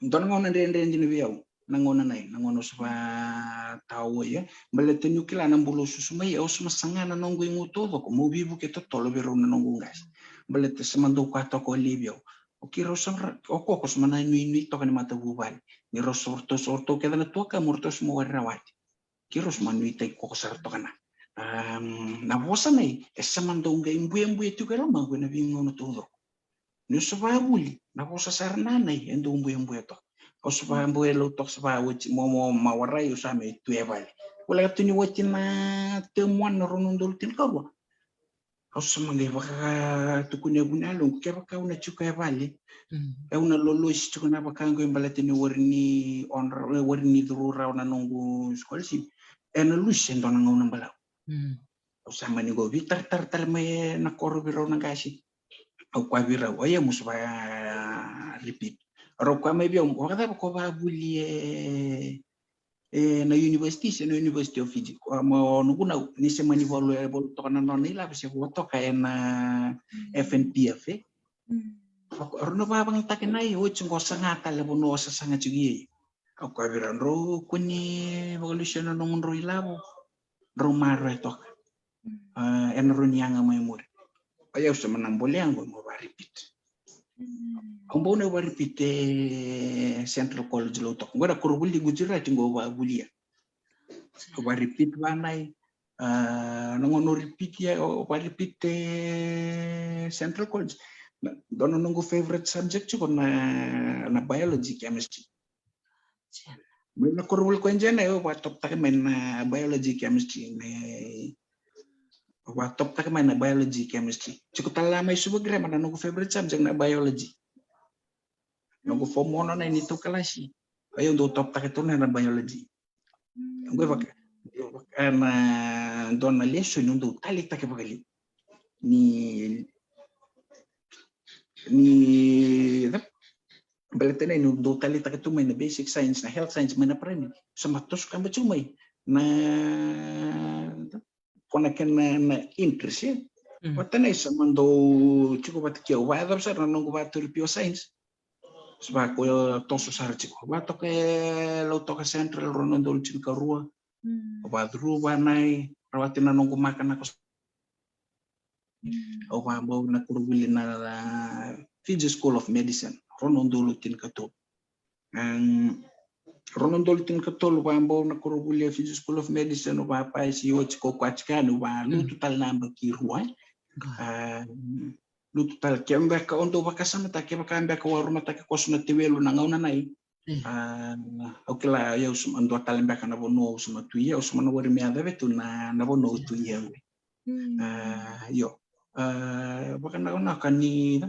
dua na gauna dredre dina vei au na gauna nai, na gauna au sa vakatawa, ia. Baleta niu kila na bula au susu mai, au sa ma saga na noqu igu taucoko meu veivuke totolo vei rau na noqu qase. Baleta sa ma dau kaya toka o Levi, au, o keirau sa ra-, o koko sa ma na nuinui toka ni matavuvale. Ni rau sa, o ratou sa, o ratou kece na tuakamu, o ratou sa ma wari rawati. Keirau sa ma nuitaki koko sara toka na. Am, na vosa nai e sa ma dau qai buyabuya tiko e lomaqu ena veigauna taucoko. Niu sa vakavuli, na vosa sara na nai e dau buyabuya toka. Au sa vakabau e Lautoka, sa vakaoti mo, mo, ma warai, au sa mai tu e vale. Voleka tu ni oti na term one na rua na udolu tinikarua. Au sa ma qai vakatukuni e vuniyaloqu, kevaka au na tiko e vale, mm, au na lolosi tiko na vaka qo, e baleta ni warai ni odra, warai ni curu rawa na noqu scholarship, e na lusi e dua na gauna balavu. Mm. Au sa mani qai veitaratara tale mai na koro vei rau na qase. Au kaya vei rau, o yau mo sa vaka repeat. Rau kaya mai vei au, vakacava ko vakavuli e, e na university, se na University of Fiji? Ko a mo noqu nau, ni se mani valu, e valu toka na nona ilavo, se vo toka e na F N P F, e? Mm. Rau na vakayagataka na i, oti qo saga tale vanua o sasaga tiko i. Au kaya vei rau, drau kua ni vakalusia na nomudrau ilavo, drau maroroya toka. Mm. A, e na rawa ni yaga mai muri. O yau sa ma na bolea qo mo vaka repeat. Mm. Au bau na vaka repeat e Central College Lautoka. Qo na koronivuli Gujarati qo au vakavulia. Au vaka repeat vanai. A, na gauna au repeat ya, au vaka repeat e Central College. Na, dua na noqu favorite subject tiko na, na biology, chemistry. Mai na koronivuli ko Indiana, au vakatoptaka mai na biology, chemistry, mai, au vakatoptaka mai na biology, chemistry. Tiko tale la mai Suva Grammar, na noqu favorite subject na biology. Noqu form ono na i neitou kalasi, o yau dau toptaka tu na biology. Qo e vaka, e vaka na dua na lesoni au dau taleitaka vakalevu. Ni, ni, baleta ni au dau taleitaka tu mai na basic science, na health science mai na primary. Sa ma toso kaba tu mai na, ko na kena na interest, e? Mm. Vata na i sa ma dau tiko vata kei au. Vakayacova sara na noqu vakaturi pure science. Sa vaka toso sara tiko. Vakatoka e Lautoka Central, rua na udolu tinikarua. Mm. Au vakacuru vanai, rawati na noqu maka na ko. Mm. Au vakabau na koronivuli na, na Fiji School of Medicine, rua na udolu tinikatolu. Em, rua na udolu tinikatolu, vakabau na koronivuli e Fiji School of Medicine, au vakapasi, oti ko koya tiko yani, au vakalutu tale na yabaki rua, e. Em, lutu tale, ke beka au dau vakasamataka, kevaka beka au a rumataki koso na tewelu na gauna nai. Mm. A, au kila, ia, au sa ma dua tale beka na vanua au sa ma tu ia, au sa ma na warai me yaco vei tu na, na vanua au tu ia qo. Mm. A, io. A, vakanakanaka ni,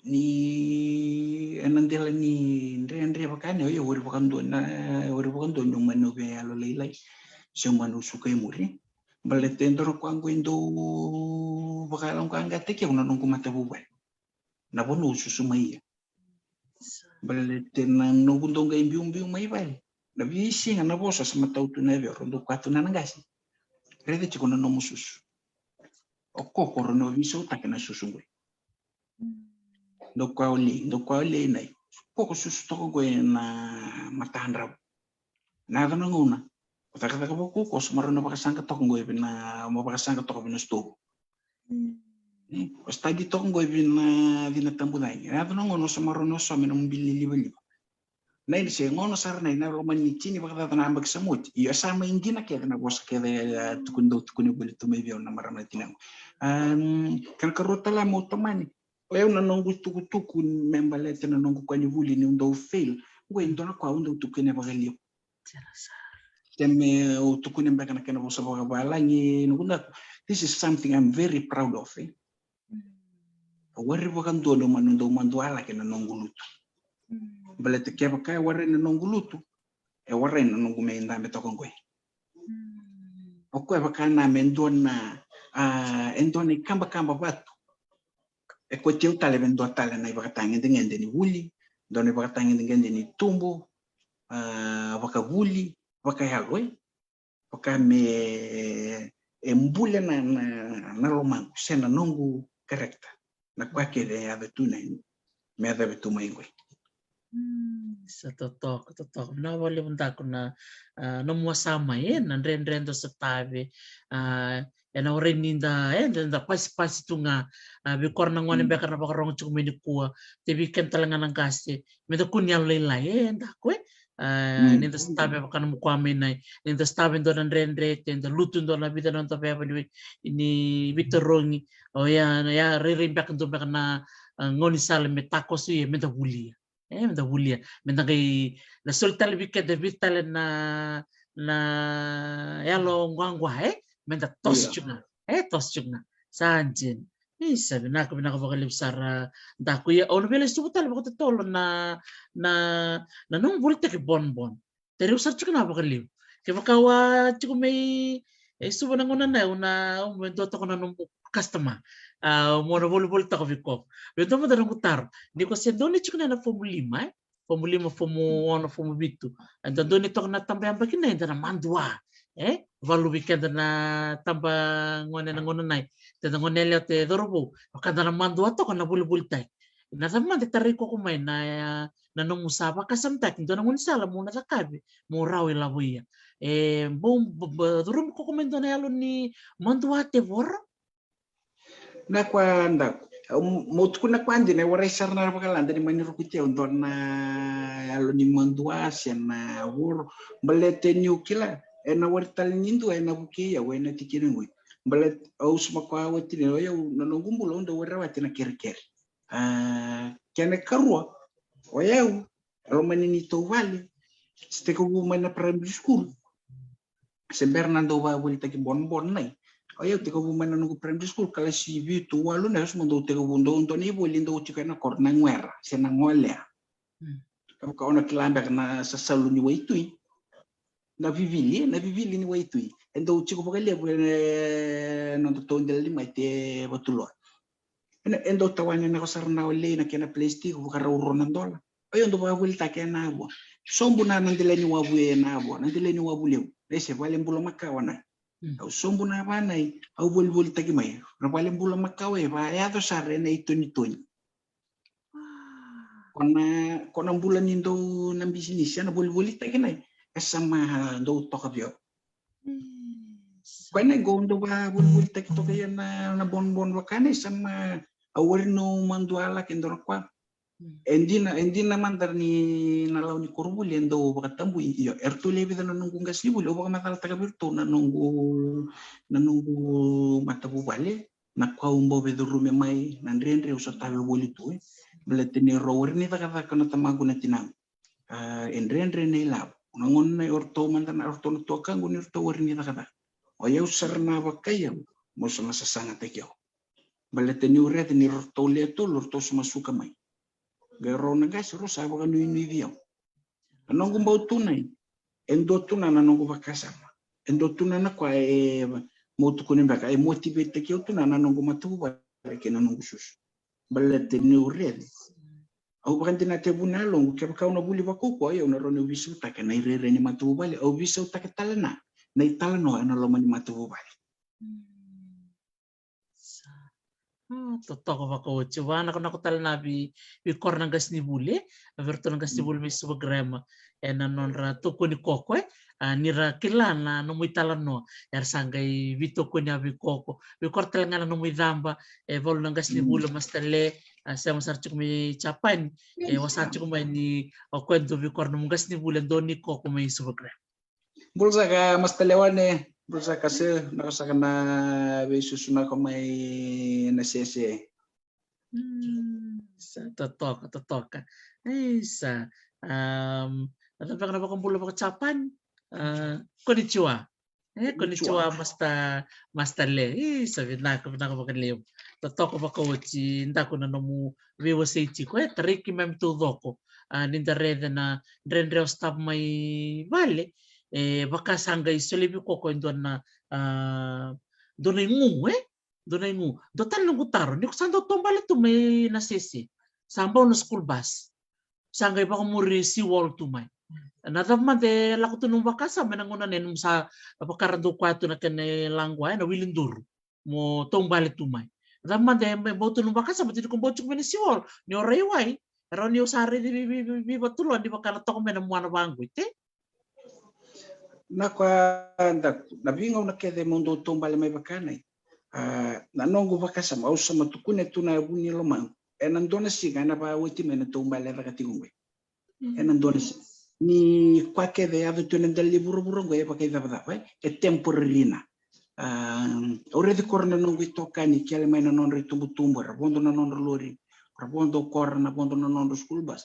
ni e na dela ni dredre vaka ni, o yau, warai vakadua na, warai vakadua ni au mani via yalolailai se au mani suka i muri. Baleta e dua na ka qo e dau vakayaloqaqataki au na noqu matavuvale, na vanua au susu mai ia. Baleta na noqu dau qai biubiu mai vale, na veisiga na vosa sa matau tu na yavei, rau dau kaya tu na qase, raica tiko na nomu susu. O koko rau na veisautaki na susu qo. Dou kua o lei, dou kua o lei nai. Ko ko susu toka qo ena matadravu. Na yaco na gauna o cakacaka vakaukaua, o sa marau na vakasaqa toka qo e vei na, mo vakasaqa toka vei na stovu. O study toka qo e vei na cina tabu cagi. Na yaco na gauna o sa marau na, o sa me na mobili livaliva. Na ini se gauna sara na ina loma ni tini vakacaca na abaki sa moti. Io, sa mai dina kece na vosa kece e tukuni, dau tukuni voli tu mai vei au na marama na tinaqu. Kena karua tale mo tomani, o yau na noqu tukutuku me baleta na noqu kua ni vuli niu dau fail. Qo e dua na kua au dau tukuni vakalevu. Se me au tukuni beka na kena vosa vakavalagi, noqu daku. This is something I'm very proud of, eh. Au warai vakadua dau manu dau madua lake na noqu lutu. Baleta kevaka e warai na noqu lutu, e warai na noqu me dabe toka qoi. O koya vaka na me dua na, a, e dua na ikabakaba vatu. E kotia au tale me dua tale na ivakatagedegede ni vuli, dua na ivakatagedegede ni tubu, a, vakavuli, vakayalo, e. Vaka me e bule na, na, na lomaqu se na noqu character. Na kua kece e yaco tu na, me yaco tu mai qoi. Sa totoka, totoka. Vinaka vakalevu daku na, a, nomu wasa mai, e, na dredre dau sa tave, a, ena warai ni da, e, da, da pasipasi tu ga, a, vei kora na gone beka na vakarogo tiko mai nikua, te vei keda tale ga na qase, me da kua ni yalolailai, e, daku, e. A, ni da sa tave vaka nomu kua mai nai, ni da sa tave dua na dredre, te da lutu dua na vica na noda veva ni, ni veitarogi, o ya, ya rairai beka dua beka na, a, gaunisala me takoso ia, me da vulia. E, me da vulia. Me da qai, da soli tale vei keda vei tale na, na yalo quaqua, e? Me da toso tiko ga. E, toso tiko ga. Sa dina. Isa, vinaka, vinaka vakalevu sara daku. Ia, au na via lai suvu tale vakatotolo na, na, na nomu volitaki bonbon. Tariu sara tiko na vakalevu. Kevaka au a tiko mai, e, suva na gauna na, au na, au me dua toka na nomu customer. A, mo na volivoli toka vei koya. Vei dua mada noqu taro. Ni ko se dua ni tiko na fomu lima, e? Fomu lima, fomu ono, fomu vitu. Eda dua ni toka na taba yabaki nai, eda na madua. E? Valu vei keda na taba gone na gauna nai. Te da gone yalewa, te cauravou. Vaka da na madua toka na volivolitaki. Na cava mada e tarai koya mai na, na nomu sa vakasamataki, dua na gaunisala mo na cakava, mo rawa ilavo ia. E, bau, ba, ba, curumi koya mai dua na yalo ni madua, tevoro? Na kua daku. Mo tukuna kua dina, e warai sara na vakalada ni mani rukuti au dua na yalo ni madua se na voro. Baleta niu kila, ena warai tale ni dua ena vukei au ena tikina qoi. Baleta au sa mai kua oti ni, o yau na noqu bula au dau warai wati na kerekere. A, kena karua, o yau, e loma ni neitou vale, se tekivu mai na primary school. Se bera na dau vavolitaki bonbon nai. O yau tekivu mai na noqu primary school, kalasi vitu, walu nai, au sa mai dau tekivu dau dua na ivoli dau tiko ena koro na guera, se na golea. Kevaka o na kila beka na sasalu ni waitui. Na vivili, na vivili ni waitui. E dau tiko vakalevu e noda tou dela ni mai te Vatuloa. E dau tawana na ko sara na olei na kena plastic, vakarau rua na dola. O yau dau vavolitaki ena vo. Sobu na, na dela ni wavu ena vo, na dela ni wavu levu. Nai se vale bula makawa nai. Au sobu na vanai, au volivolitaki mai. Na vale bula makawa e vayaco sara ena itonitoni. Ko na, ko na bula ni dou na bisinisi, ena volivolitaki nai, e sa ma dau toka vei au. Ko na qo dau vavolivolitaki toka ia na, na bonbon vaka nai, sa ma, au warai niu madua lake dua na kua. E dina, e dina mada ni na lawa ni koronivuli e dau vakatabui, io, eratou lewe vica na noqu qasenivuli, au vakamacalataka vei iratou na noqu, na noqu matavuvale. Na kua au bau veicurume mai, na dredre au sa tave voli tu, e. Baleta ni rau warai ni cakacaka na tamaqu na tinaqu. A, e dredre na ilavo. Na gauna nai o ratou mada na, o ratou na tuakaqu ni ratou warai ni cakacaka. O yau sara na vakai au, mo sa na sasagataki au. Baleta niu raica ni ratou lewe tolu, ratou sa masuka mai. Qai rau na qase, rau sa vakanuinui vei au. Na noqu bau tu nai, e dua tu na, na noqu vakasama. E dua tu na, na kua e, mo tukuni beka, e motivate-taki au tu na, na noqu matavuvale kei na noqu susu. Baleta niu raica. Au vakadinata e vu na yaloqu, kevaka au na vuli vakaukauwa, au na rawa niu veisautaka na irairai ni matavuvale, au veisautaka tale na, na italanoa ena loma ni matavuvale. Sa. Totoka vakaoti. Vakanakonako tale na vei, veikoro na qasenivuli, e, vei iratou na qasenivuli mai Suva Grammar, e, na nodra tokoni koko, e, a, ni ra kila na nomu italanoa, era sa qai veitokoni a veikoro, veikoro tale ga na nomu icaba, e, valu na qasenivuli, Master Le, a, sema sara tiko mai Japani, e, vasa tiko mai ni o koya e dua veikoro nomu qasenivuli, e dua ni koko mai Suva Grammar. Bula saka Master Leone, bula saka se, naka saka na veisusu naka mai na sese. Sa totoka, totoka. Isa. Um, a cava beka na vakabula vaka Japan? Uh, konnichiwa. E, konnichiwa, Master, Master Le. Isa, vinaka, vinaka vakalevu. Totoka vakaoti, Daku, na nomu veiwasei tiko, e, tarai keimami taucoko. A, ni da raica na dredre o stava mai vale, e, vaka sa qai solia vei koko e dua na, a, dua na igu, e? Dua na igu. Dua tale noqu taro, ni ko sa dau taubale tu mai na sese, sa bau na school bus, sa qai vakamuri seawall tu mai. Na cava mada e lako tu nomu vakasama ena gauna nei, nomu sa vaka ra dau koya tu na kena laqua, e, na wili duru, mo taubale tu mai. Cava mada e bau tu nomu vakasama, tu ni ko bau tiko mai na seawall, ni o rai wai, e rawa ni o sa raici vei, vei, vei, veivatuloa ni vaka na toka mai na muana vaqo, e? Na koya, Daku, na veigauna kece mo dau taubale mai vaka na i, a, na noqu vakasama, au sa ma tukuna tu na vu ni lomaqu, ena dua na siga ena vakaoti mai na taubale e caka tiko qo. Ena dua na siga. Ni koya kece e yaco tu ena dela ni vuravura qo e vakaicavacava, e, e temporary na. A, au raici kora na noqu itokani, kele mai na nodra itubutubu, era vodo na nodra lori, era vodo kora na vodo na nodra school bus.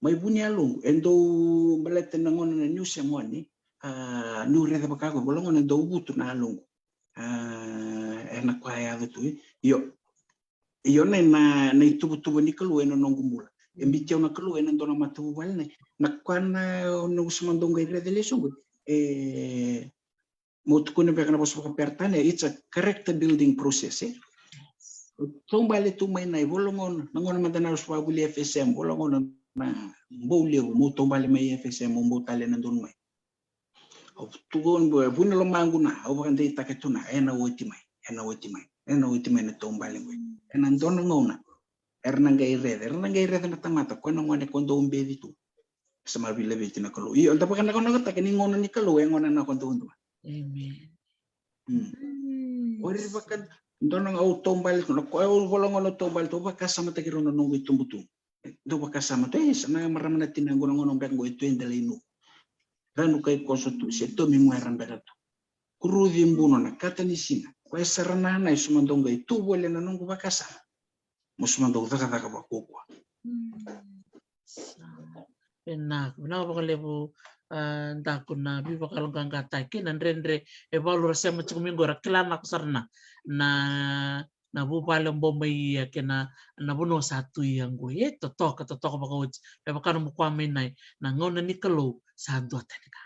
Mai vu ni yaloqu, e dau baleta na gauna na niu se gone, a, niu raica vaka qo, vola gona e dau vutu na yaloqu. A, ena koya e yaco tu, e. Io, io na, na, na ituvatuva ni Kalou ena noqu bula. E biuti au na Kalou ena dua na matavuvale na, na koya na, na usa ma dau qai raica lesu qo. E, mo tukuna beka na vosa vakaperitania, it's a character building process, e. Taubale tu mai na i, vola gona, na gauna mada na usa vakavuli F S M, vola gona na bau levu, mo taubale mai F S M, mo bau tale na donu mai. Au tukuna, vu ni lomaqu na, au vakadeitaka tu na, ena oti mai, ena oti mai, ena oti mai na taubale qo. Ena dua na gauna, era na qai raica, era na qai raica na tamata, koya na gone ko dau beci tu. Sa ma veilaveti na Kalou. Io, da vakanakonakotaka ni gauna ni Kalou, e gauna na ko dau dua. Amen. O ira vaka, dua na gauna au taubale tu, na koya au vola gona au taubale tu, au vakasamataki rau na noqu itubutubu. Dau vakasama tu, e, sa na marama na tinaqu na gauna beka qo e tu e dela i nuku. Ranu kai koso tu, se tomi guera beka tu. Kuruci buno na kata ni siga. Koya sara na na e suma dau qai tu voli ena noqu vakasama. Mo suma dau cakacaka vakaukauwa. Vinaka, vinaka vakalevu, a, Daku, na veivakayaloqaqataki, na dredre e valu ra sema tiko mai qo, ra kila nako sara na, na na vuvale o bau mai ia kei na, na vanua sa tu ia qo. E totoka, totoka vakaoti. Me vaka nomu koya mai na i, na gauna ni Kalou sa dua tani ga.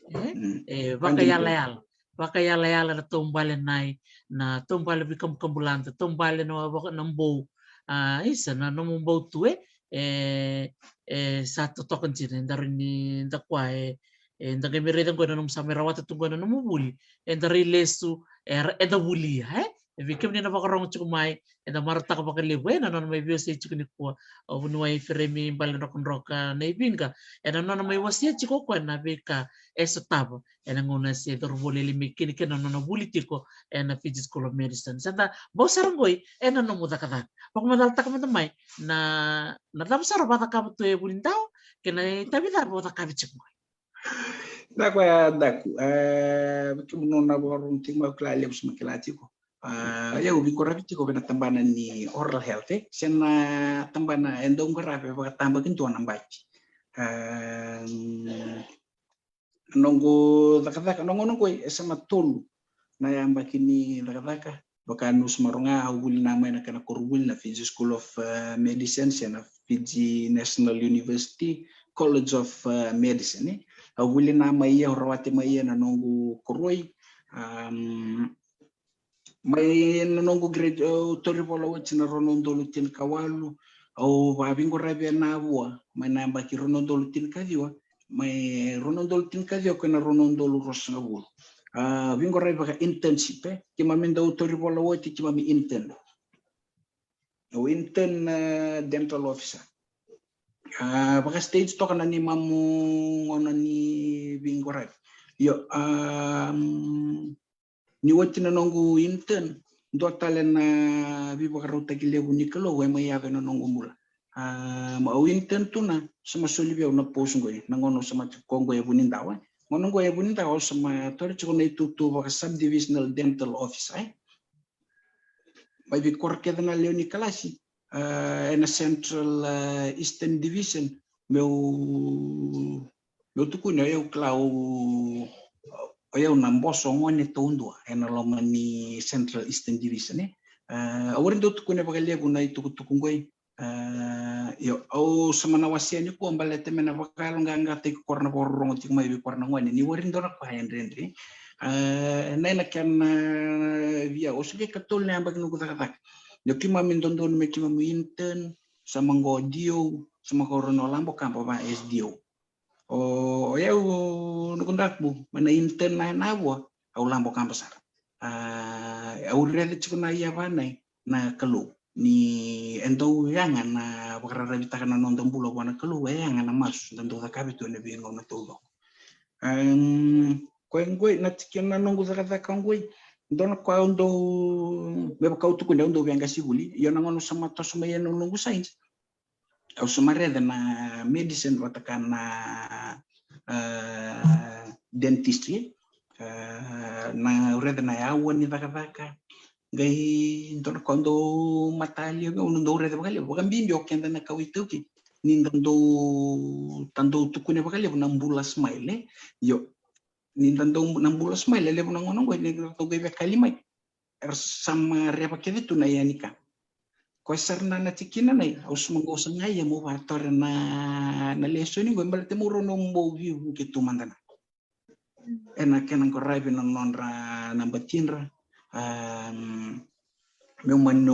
E, e vakayalayala, vakayalayala na taubale na i, na taubale veikabukabulada, taubale na, na bou. A, isa, na nomu bau tu, e, e, e sa totoka dina, e daru ni da koya, e, e da qai mai raica qo na nomu sa mai rawata tu qo na nomu vuli, e da rai lesu, e, e da vulia, e. E vei kemuni na vakarogo tiko mai, eda marautaka vakalevu ena nona mai veiwasei tiko nikua o vuniwai Feremi Baledrokadroka na i Viqa, ena nona mai wasea tiko o koya na veika e sotava ena gauna se cauravou lailai mai kina kei na nona vuli tiko ena Fiji School of Medicine. Sa da bau sara qoi ena nomu cakacaka. Vakamacalataka mada mai na, na cava sara o vakacakava tu e Vunidau kei na itavi cava o cakava tiko qoi. Na koya Daku, e, vei kemuni na vakarogo tiko mai, au kila levu se mai kila tiko. A, au veiqaravi tiko vei na tabana ni oral health, e, se na tabana e dau qaravi vakatabakidua na baki. A, noqu cakacaka, noqu, noqu e sa na tolu na yabaki ni cakacaka. Vaka niu sa maroroya, au vuli na mai na kena koronivuli na Fiji School of, e, Medicine, se na Fiji National University College of, e, Medicine, e. Au vuli na mai ia, au rawati mai ia na noqu koroi. Am, mai na noqu grade, au tauri vola oti na rua na udolu tinikawalu, au vaveiqaravi e Navua mai na yabaki rua na udolu tinikaciwa, mai rua na udolu tinikaciwa kei na rua na udolu ruasagavulu. A, veiqaravi vaka internship, e. Keimami dau tauri vola oti, keimami intern. o intern, a, dental officer. A, vaka stage toka na ni mamu gona ni veiqoravi. Io, a, ni oti na noqu intern, dua tale na veivakarautaki levu ni Kalou e mai yaco ena noqu bula. A, au intern tu na, sa ma soli vei au na post qoi, na gauna au sa ma tiko qoi e Vunidawa. Gauna qoi e Vunidawa au sa ma tore tiko na itutu vaka subdivisional dental officer, e. Mai veikoro kece na lewe ni kalasi, a, ena Central, a, Eastern Division, meu, meu tukuni, o yau kila, o, o yau na boso gone taudua ena loma ni Central Eastern Division, e. A, au warai dau tukuna vakalevu na itukutuku qoi. A, io, au sa ma na wasea nikua baleta me na vakayaloqaqataki kora na vakarorogo tiko mai vei kora na gone ni warai dau na ka e dredre. A, na ena kena via, au sa qai katolu na yabaki noqu cakacaka. Io, keimami dodonu me keimami intern, sa ma qo D O, sa ma qo rau na labo kaba va S D O. O, o yau, noqu daku, mai na intern na ena vua, au labo kaba sara. A, au rece tiko na ia vanai na Kalou. Ni e dau yaga na vakararavitaka na noda bula vua na Kalou, e yaga na masu da dau cakava tu ena veigauna taucoko. Em, koya qoi, na tikina na noqu cakacaka qoi, dua na koya au dau, me vaka au tukuna, au dau veiqasenivuli. Io na gauna au sa ma toso mai ena noqu science, au sa ma rece na medicine vata ka na, a, dentistry, a, na rece na yaua ni cakacaka. Qai dua na ka au dau matalia, au dau rece vakalevu, vakabibi o keda na kawa iTaukei. Ni da dau, da dau tukuna vakalevu na bula smile, e. Io, ni da dau na bula smile, e levu na gauna qoi ni da dau qai veikali mai, era sa ma reva kece tu na ia ni ka. Koya sara na, na tikina nei, au sa ma qo sa ga ia meu vakatore na, na lesoni qoi, baleta meu rau na bau veivuke tu mada na. Ena kena qaravi na nodra na batidra, a, meu mani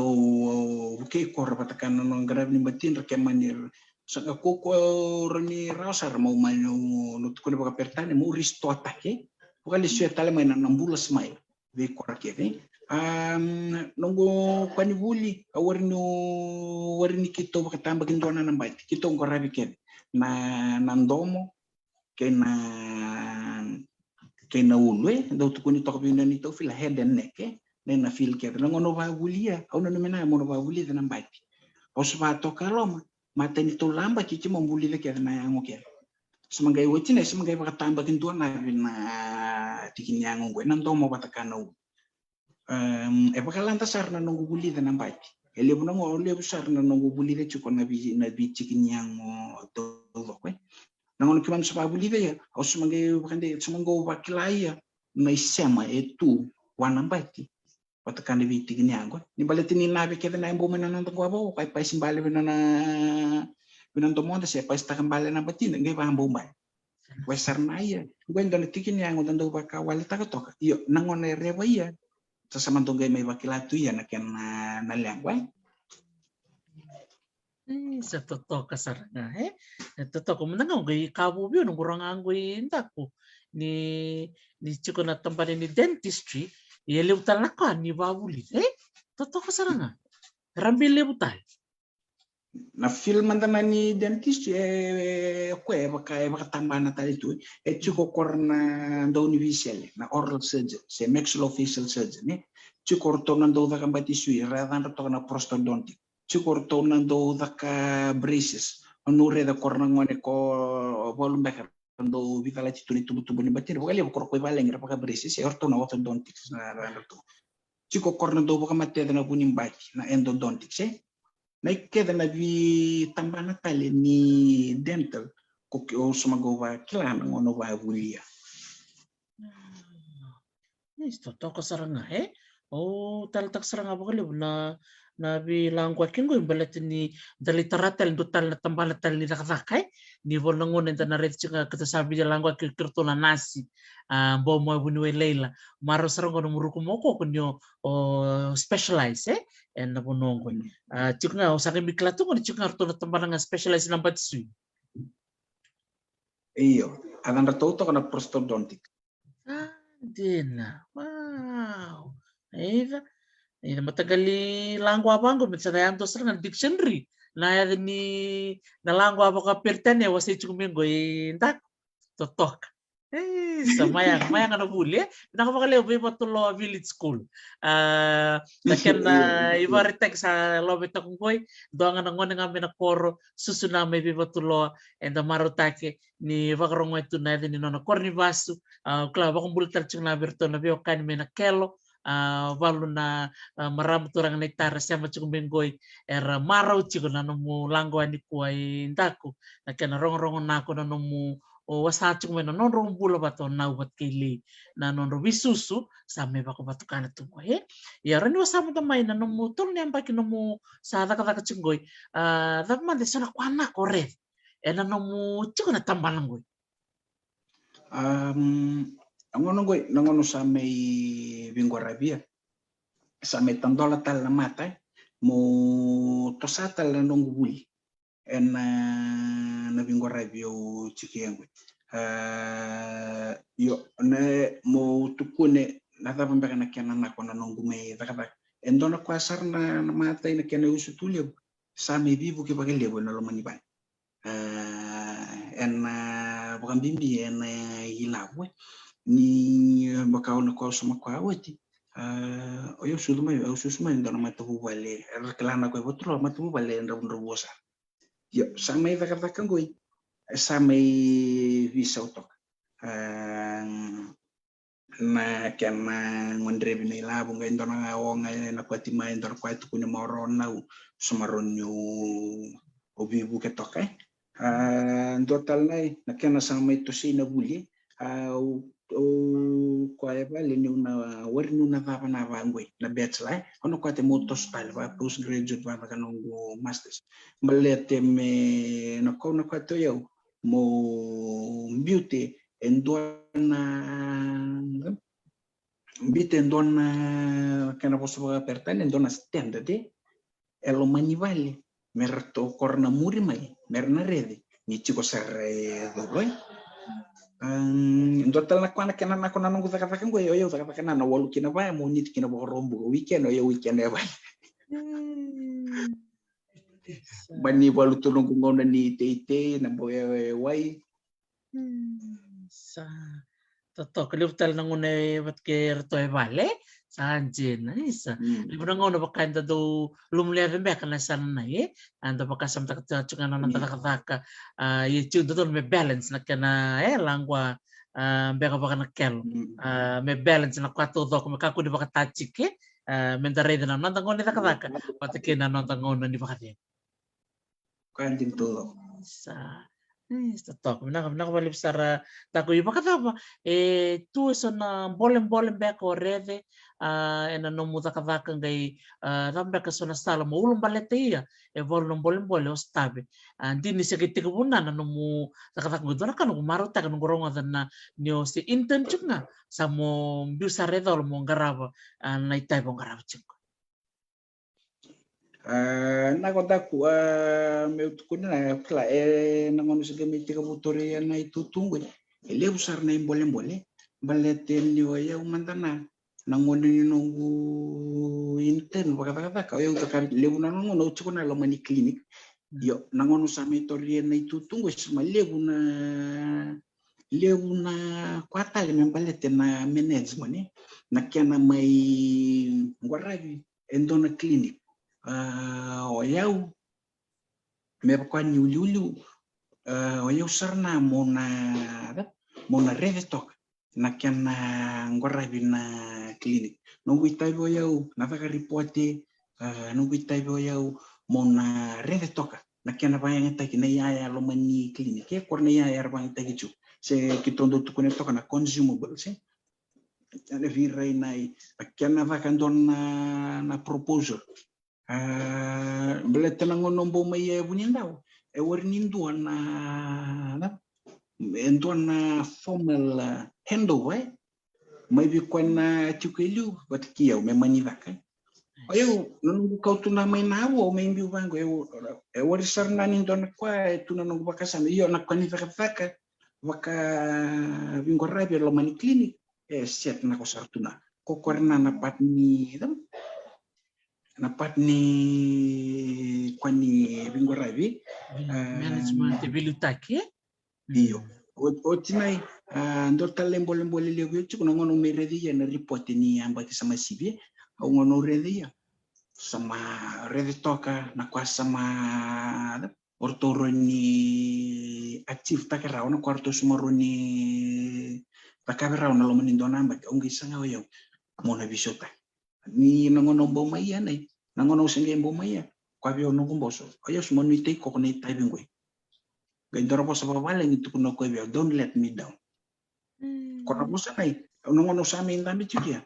vukei kora vata ka na nodra qaravi ni batidra, ke mani sa ga koko rau ni rawa sara, meu mani, au na tukuna vakaperitania, meu restore-taki, vakalesuya tale mai na, na bula smile vei kora kece. A, noqu koya ni vuli, au warai ni, warai ni keitou vakatabakidua na nabati, keitou qaravi kece na, na domo kei na, kei na ulu, e, dau tukuni toka vei na neitou field, head and neck, e, na, na field kece. Na gauna au vakavulia, au nanuma na gauna au vakavulica na bati, au sa vakatoka e loma, matai ni tou laba kiki mo vulica kece na yago kece. Sa ma qai oti na, sa ma qai vakatabakidua na vei na tiki ni yago qo, e na domo vata ka na ulu. Em, e vakalada sara na noqu vulica na bati. E levu na gauna, levu sara na noqu vulica tiko na vei, na veitiki ni yago taucoko, e. Na gauna keimami sa vakavulica ia, au sa ma qai vakadei, sa ma qai vakila ia na isema e tu vua na bati vata ka na veitiki ni yago. Ni baleta ni na vei kece na yabau mai na noda qo a vakaoko, e paisi bale vei na, na, vei na domoda se paisitaka bale na batida, qai vakabau bale. Koya sara na ia. Qo e dua na tiki ni yago da dau vakawaletaka toka. Io, na gauna e reva ia, sa sa ma dau qai mai vakila tu ia na kena, na, na leqa, e. E, sa totoka sara ga, e? E totoka, mada ga qai ka vou vei au, noqu rogo qo i daku ni, ni tiko na tabana ni dentistry, e levu tale na ka ni vakavulica, e? Totoka sara ga. Rabi levu tale. Na field mada na ni dentistry, e, e, koya e vaka, e vakatabana tale tu, e. Tiko kora na dau ni veisele, na oral surgeon se maxillofacial surgeon, e. Tiko ratou na dau caka bati sui, ra yacadra toka na prosthodontic. Tiko ratou na dau caka braces. Au raica kora na gone ko valu beka, dau veicalati tu na itubutubu ni batidra. Vakalevu kora ko i valagi ra vaka braces, e ratou na orthodontics na, na, na ratou. Tiko kora na dau vakamatece na vu ni bati, na endodontics, e. Na i kece na veitabana tale ni dental, ko ke au sa ma qai vakila na gauna au vakavulia. Ni sa totoka sara ga, e? Au taleitaka sara ga vakalevu na, na veilaqaki qo, baleta ni da lai tara tale dua tale na tabana tale ni cakacaka, e? Ni vo na gauna eda na raica tiko ga keda sa veilaqaki kei iratou na nasi, a, bau mai Vuniwai Laila. Marau sara qo na muruku moko ko ni o, o specialize, e? E na vanua qo. A, tiko ga, au sa qai mai kila tu qo ni tiko ga ratou na tabana ga specialize na bati sui. Io, a yacadra toka na prosthodontic. A, dina. Wow. Eira. Ina mataqali laqua vaqo me sa na yadua sara ga na dictionary na yaca ni na laqua vakaperitania e wasei tiko mai qo i Daku. Totoka. Ei, sa mai yaga, mai yaga na vuli, e? Vinaka vakalevu vei Vatuloa Village School. A, na kena ivakaraitaki sa love toka qoi, dua ga na gone ga mai na koro, susu na mai vei Vatuloa, eda marautaki ni vakarorogo tu na yaca ni nona koro ni vasu, a, kila vakabula tale tiko na vei iratou na veiwekani mai na Kelo, a, valu na, a, marama turaga na itara sema tiko mai qoi, era marau tiko na nomu laqo nikua i Daku, na kena rogorogo nako na nomu o wasa tiko mai na nodrau bula vata o Nau vata kei Lei, na nodrau veisusu sa mai vakavatukana tu qoi, e? Ia, rawa ni wasa mada mai na nomu tolu na yabaki nomu sa cakacaka tiko qoi, a, cava mada e so na kua nako o rece ena nomu tiko na tabana qoi? Am, a gauna qoi, na gauna sa mai veiqaravi, sa mai tadola tale na mata, e? Mo tosa tale na noqu vuli ena, na veiqaravi au tiko qoi. A, io, na, mo tukune na cava beka na kena nako na noqu mai cakacaka. E dua na kua sara na, na matai na kena usutu levu, sa mai veivuke vakalevu ena loma ni vale. A, ena vakabibi ena ilavo, e? Ni vaka au na kua au sa mai kua oti. A, o yau susu mai, au susu mai dua na matavuvale, era kila na kua e Vatuloa matavuvale e dravudravua sara. Io, sa mai cakacaka qoi, e sa mai veisau toka. A, na kena gadrevi na ilavo qai dua na oga ena kwati mai, dua na kua e tukuni mai o Nau, sa mai rawa niu veivuke toka, e? A, dua tale na, na kena sa mai tosei na vuli, a, au, au kua e vale niu na wari niu na cava na vaqoi, na bachelor, e? Au na kua te mo toso tale va postgraduate vata kei noqu masters. Baleta me na kau na kua te o yau mo biuti e dua na, biuti e dua na kena vosa vakaperitania, e dua na standard, e? E loma ni vale, me ratou kora na muri mai, me ra na rece ni tiko sara e colo, e? Am, dua tale na kua na kena nako na noqu cakacaka qoi, o yau cakacaka na, na walu kina vaya, mo niti kina Vakaraubuka, weekend o yau weekend e vale. Mm. Sa. Ba ni valu tu noqu gauna ni teitei, na boya e wai. Mm, sa. Totoka, levu tale na gauna e vata kei iratou e vale, e? Sa dina, isa. Mm. Levu na gauna vaka eda dau lumuleca beka na yasana na, e? Eda vakasamataka tiko ga na noda cakacaka, a, ia tiko dodonu me balance na kena, e, laqua, a, beka vaka na Kelo. Mm. A, me balance na kua taucoko, me kakua ni vakatatiki, e? A, meda raica na noda gauna ni cakacaka vata kei na noda gauna ni vakacegu. Kua dina taucoko. Sa, e, sa toka. Vinaka, vinaka vakalevu sara. Daku, i vakacava e tu e so na bolebole beka o rece, a, ena nomu cakacaka qai, a, cava beka e so na sala mo ulabaleta ia e valu na bolebole o sotavi? A, dina ni se qai tekivu na, na nomu cakacaka qai, dua na ka noqu marautaka noqu rogoca na ni o se intern tiko ga, sa mo biu sara e colo mo qarava, a, na itavi o qarava tiko. A, na ka o Daku, a, meu tukuna na, kila, e, na gauna se qai mai tekivu tauri na itutu qoi, e levu sara na ibolebole. Baleta ni o yau mada na, na gauna ni noqu intern vakacakacaka, o yau caka levu na gauna au tiko na loma ni clinic. Mm. Io, na gauna sa mai tauri na itutu qoi, sa mai levu na, levu na kua tale me baleta na management, e? Na kena mai qaravi e dua na clinic. A, o yau, me vaka ni uliuliu, a, o yau sara na mo na, mo na rece toka na kena qaravi na clinic. Noqu itavi o yau na caka ripote, a, noqu itavi o yau mo na rece toka na kena vakayagataki na iyaya loma ni clinic, e? Kora na iyaya era vakayagataki tu, se keitou dau tukuna toka na consumables, e? Ena veirai na, na kena caka dua na, na proposal. A, baleta na gauna o bau mai e Vunidau, e wari ni dua na, na, e dua na formal, a, handover, e? Mai vei koya na tiko e liu vata kei au me mani caka. O yau, na noqu kau tu na mai na avu, au mai biu vaqo, e, e wari sara na ni dua na kua e tu na noqu vakasama, io, na kua ni cakacaka vaka veiqaravi e loma ni clinic, e set na ko sara tu na. Ko kore na na part ni, na part ni koya ni veiqaravi, ah, management, veiliutaki. Io. O, o tinai, ah, dua tale na ibolebole levu e tiko na gauna au mai raica ia na ripote ni yabaki sa mai sivi. Au gauna au raica ia, sa mai raica toka na koya sa mai, o ratou rawa ni achieve taka rawa na koya ratou sa mai rawa ni cakava rawa na loma ni dua na yabaki. Au qai saga o yau meu na veisautaki. Ni na gauna au bau mai ia, na gauna au se qai bau mai ia, kaya vei au noqu boso, o yau sa mai nuitaki koya na itavi qoi. Qai dua na vosa vakavalagi e tukuna o koya vei au, "Don't let me down." Ko na vosa nai, au na gauna au sa mai dabe tiko ia.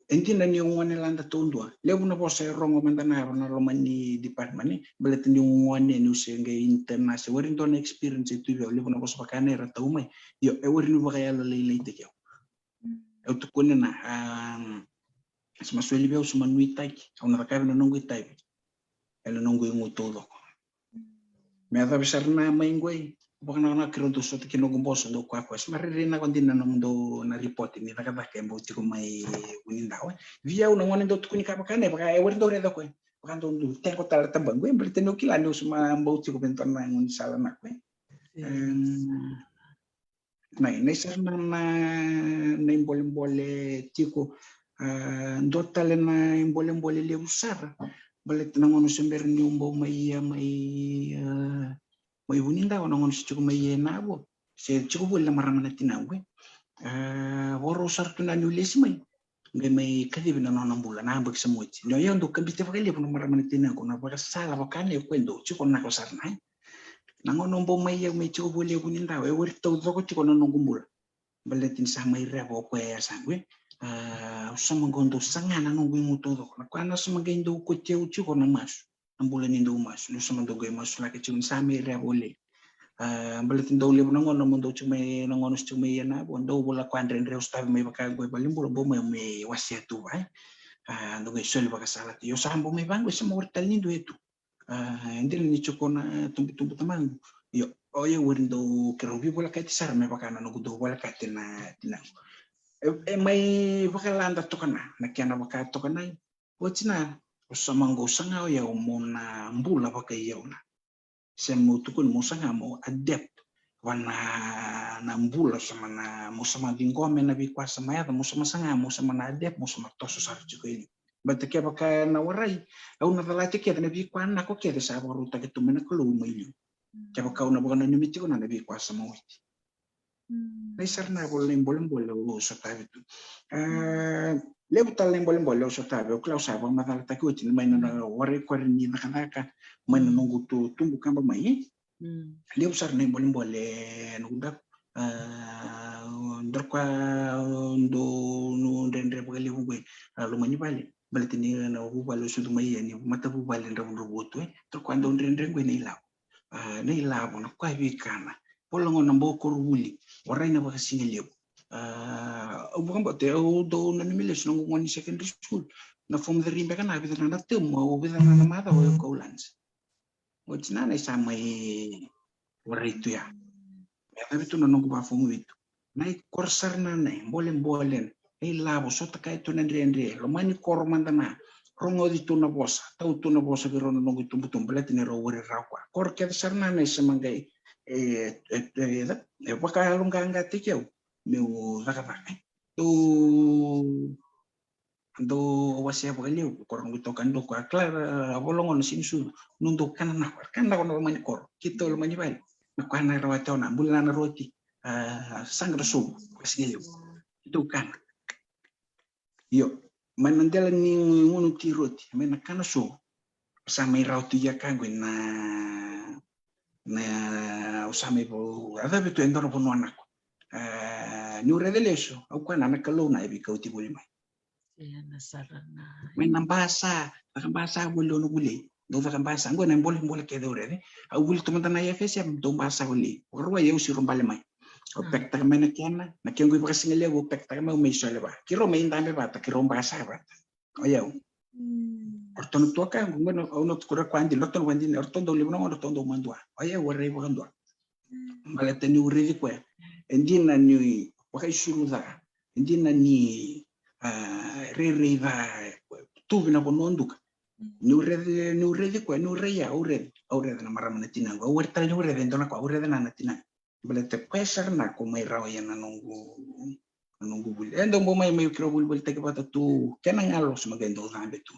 E dina niu gone lada taudua, levu na vosa e rogo mada na yava na loma ni department, baleta niu gone, niu se qai intern, se warai dua na experience e tu vei au, levu na vosa vaka na era tau mai. Io, e warai niu vakayalolailaitaki au. Au tukuna na, ah, sa mai soli vei au, sa mai nuitaki, au na cakava na noqu itavi ena noqu igu taucoko. Me yacova sara na mai qoi, vakanakonako keirau dau sota kei noqu boso, dau kaya o koya, sa mai rairai nako dina na nomudou na ripote ni cakacaka e bau tiko mai Vunidawa. Vei au na gone dau tukuni ka vaka na, e vaka e warai dau raica o koya, vaka dau dau teko tale na tabaqu, e baleta niu kila niu sa mai bau tiko vei dua na gaunisala na koya. Em, Na, na i sara na, na, na ibolebole tiko, ah, dua tale na ibolebole levu sara. Baleta na gauna se bera niu bau mai ia mai, ah, mai Vunidawa, na gauna se tiko mai ia e Navo, se tiko voli na marama na tinaqu, e. Ah, vakarau sara tu na niu lesi mai. Qai mai kacivi na nona bula na yabaki sa mai oti. Ni o yau dau kabita vakalevu na marama na tinaqu, na vakasala vaka na o koya dau tiko nako sara na. Na gauna au bau mai, au mai tiko voli e Vunidawa, e warai taucoko tiko na noqu bula. Baleta ni sa mai reva o koya e yasaqu, e. Ah, au sa mai qai dau saga na noqu igu taucoko. Na koya na sa mai qai dau kauti au tiko na masu. Na bula ni dau masu, niu sa mai dau qai masulaka tiko ni sa mai reva o lai. Ah, baleta dau levu na gauna mo dau tiko mai, na gauna se tiko mai ia Navo, dau vola koya dredre, au sotavi mai vaka qo i valenibula, bau mai, mai wasea tu va, e. Ah, dau qai soli vakasala tu. Io, sa bau mai vaqo, e sa mai warai tale ni dua e tu. Ah, e dina ni tiko na tubutubu tamaqu. Io, o yau warai dau keirau veivolekati sara me vaka na noqu dau volekati na tinaqu. E, e mai vakalada toka na, na kena vaka toka na, o tina, o sa mai qai saga o yau mo na bula vaka i au na. Se mo tukuni mo saga mo adapt va na, na bula, sa mai na, mo sa mai ciqoma na veika sa mai yaco, mo sa mai saga, mo sa mai na adapt, mo sa mai toso sara tiko i liu. Baleta kevaka na warai, au na calata kece na veika na ko kece sa vakarautaka tu mai na Kalou mai liu. Kevaka au na vakananumi tiko na, na veika sa mai oti. Na i sara na ivola na ibolebole au sotavi tu. Ah, levu tale na ibolebole au sotavi, au kila au sa vakamacalataki oti, mai na, na warai koya ni cakacaka, mai na noqu tu, tubu kaba mai, e. Levu sara na ibolebole, noqu daku. Ah, dra koya, dau, dau dredre vakalevu qoi, ah, loma ni vale. Baleta ni na vuvale au sucu mai, e, ni matavuvale Dravudravua tu, e. Dra koya dau dredre qoi na ilavo. Ah, na ilavo, na koya veika na. Vola gona bau koronivuli, warai na vakasigalevu. Ah, au vakabauta, au dau nanumi lesu noqu gone ni secondary school. Na form three beka na, vica na, na term, au vica na, na macawa au kau lunch. Oti na, na i sa mai warai tu ya. Me yacavi tu na noqu vafogu vitu. Na i koro sara na, na ibolebole, na ilavo, sota kaya tu na dredre, loma ni koro mada na, rogoci tu na vosa, tau tu na vosa vei rau na noqu itubutubu, baleta ni rau warai rawa koya. Koro kece sara na, na i sa mai qai, e, e, e, e vakayaloqaqataki au meu cakacaka. Dau, dau wasea vakalevu, ko rogo toka dau koya, kila, a, vola gona sini sucu, nu dau kana nako, kana nako na loma ni koro, keitou loma ni vale. Na koya na rawati au na bula na roti, a, saqa na sovu, vakasigalevu. Keitou kana. Io, mai na dela ni gunu ti roti, mai na kana sovu. Sa mai rawa tu ia ka qo na, na, au sa mai vou, a cavi tu e dua na vanua nako. A, niu raica lesu, au kaya na, na Kalou na e veikauti voli mai. Ia na sara na. Mai na basa, caka basa voli au na vuli. Dau caka basa, qo na bolebole kece au raica. Au vuli tu mada na F S M, dau basa voli. Vakarua au siro bale mai. Au pekitaka mai na kena, na kequ ivakasigalevu, au pekitaka mai, au mai sole vata. Keirau mai dabe vata, keirau basa vata. O yau. O ratou na tuakaqu, qo na, au na tukuna koya dina, o ratou na vakadinadina, o ratou dau levu na gauna, o ratou dau madua. O yau, warai vakadua. Baleta niu raici koya. E dina ni vakaisulu ca. E dina ni, a, rairai ca, tuvi na vanua duka. Niu raici, niu raici koya, niu rai ya, au raici, au raici na marama na tinaqu. Au wari tale niu raici e dua na koya, au raici na na tinaqu. Baleta koya sara na ko mai rawa ya na noqu, na noqu vuli. E dau bau mai, mai kiro vuli, volitaki vata tu, kena ga loso ma qai dau cabe tu.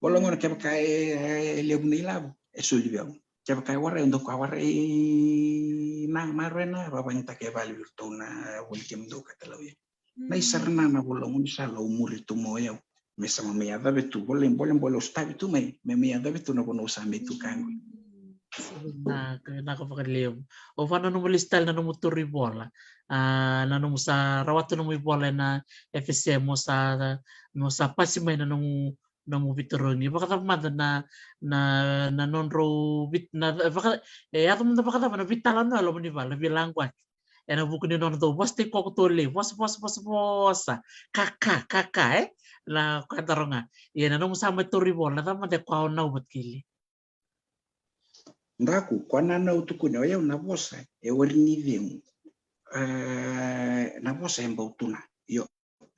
Vola gona kevaka e, e levu na ilavo, e soli vei au. Kevaka e warai, au dau ka warai na, maroroi na, vavagitaka e vale vei iratou na vuli kemudou ka talau ya. Na isara na, na vola gona sa lau muri tu mo yau. Me sa mai yacavi tu, vola i bolebole au stavi tu mai, me mai yacavi tu na vanua au sa mai tu ka qo. Vinaka, vinaka vakalevu. O vana nomu lisi tale na nomu toro ivola. A, na nomu sa rawata nomu ivola ena F S M, mo sa, mo sa pasi mai na nomu, nomu veitarogi. Vakacava mada na, na, na nodrau vit-, na, vaka, e, yaco mada vakacava na veitalanoa e loma ni vale, na veilaquaki. Ena vuku ni nona dau vosa tiko ko tolei, vosa, vosa, vosa, vosa. Kaka, kaka, e? Na koya daro ga. Ia na nomu sa mai toro ivola, na cava mada e koya o nau vata kei li? Daku, koya na nau tukuni, o yau na vosa, e wari ni cegu. E, na vosa e bau tu na. Io,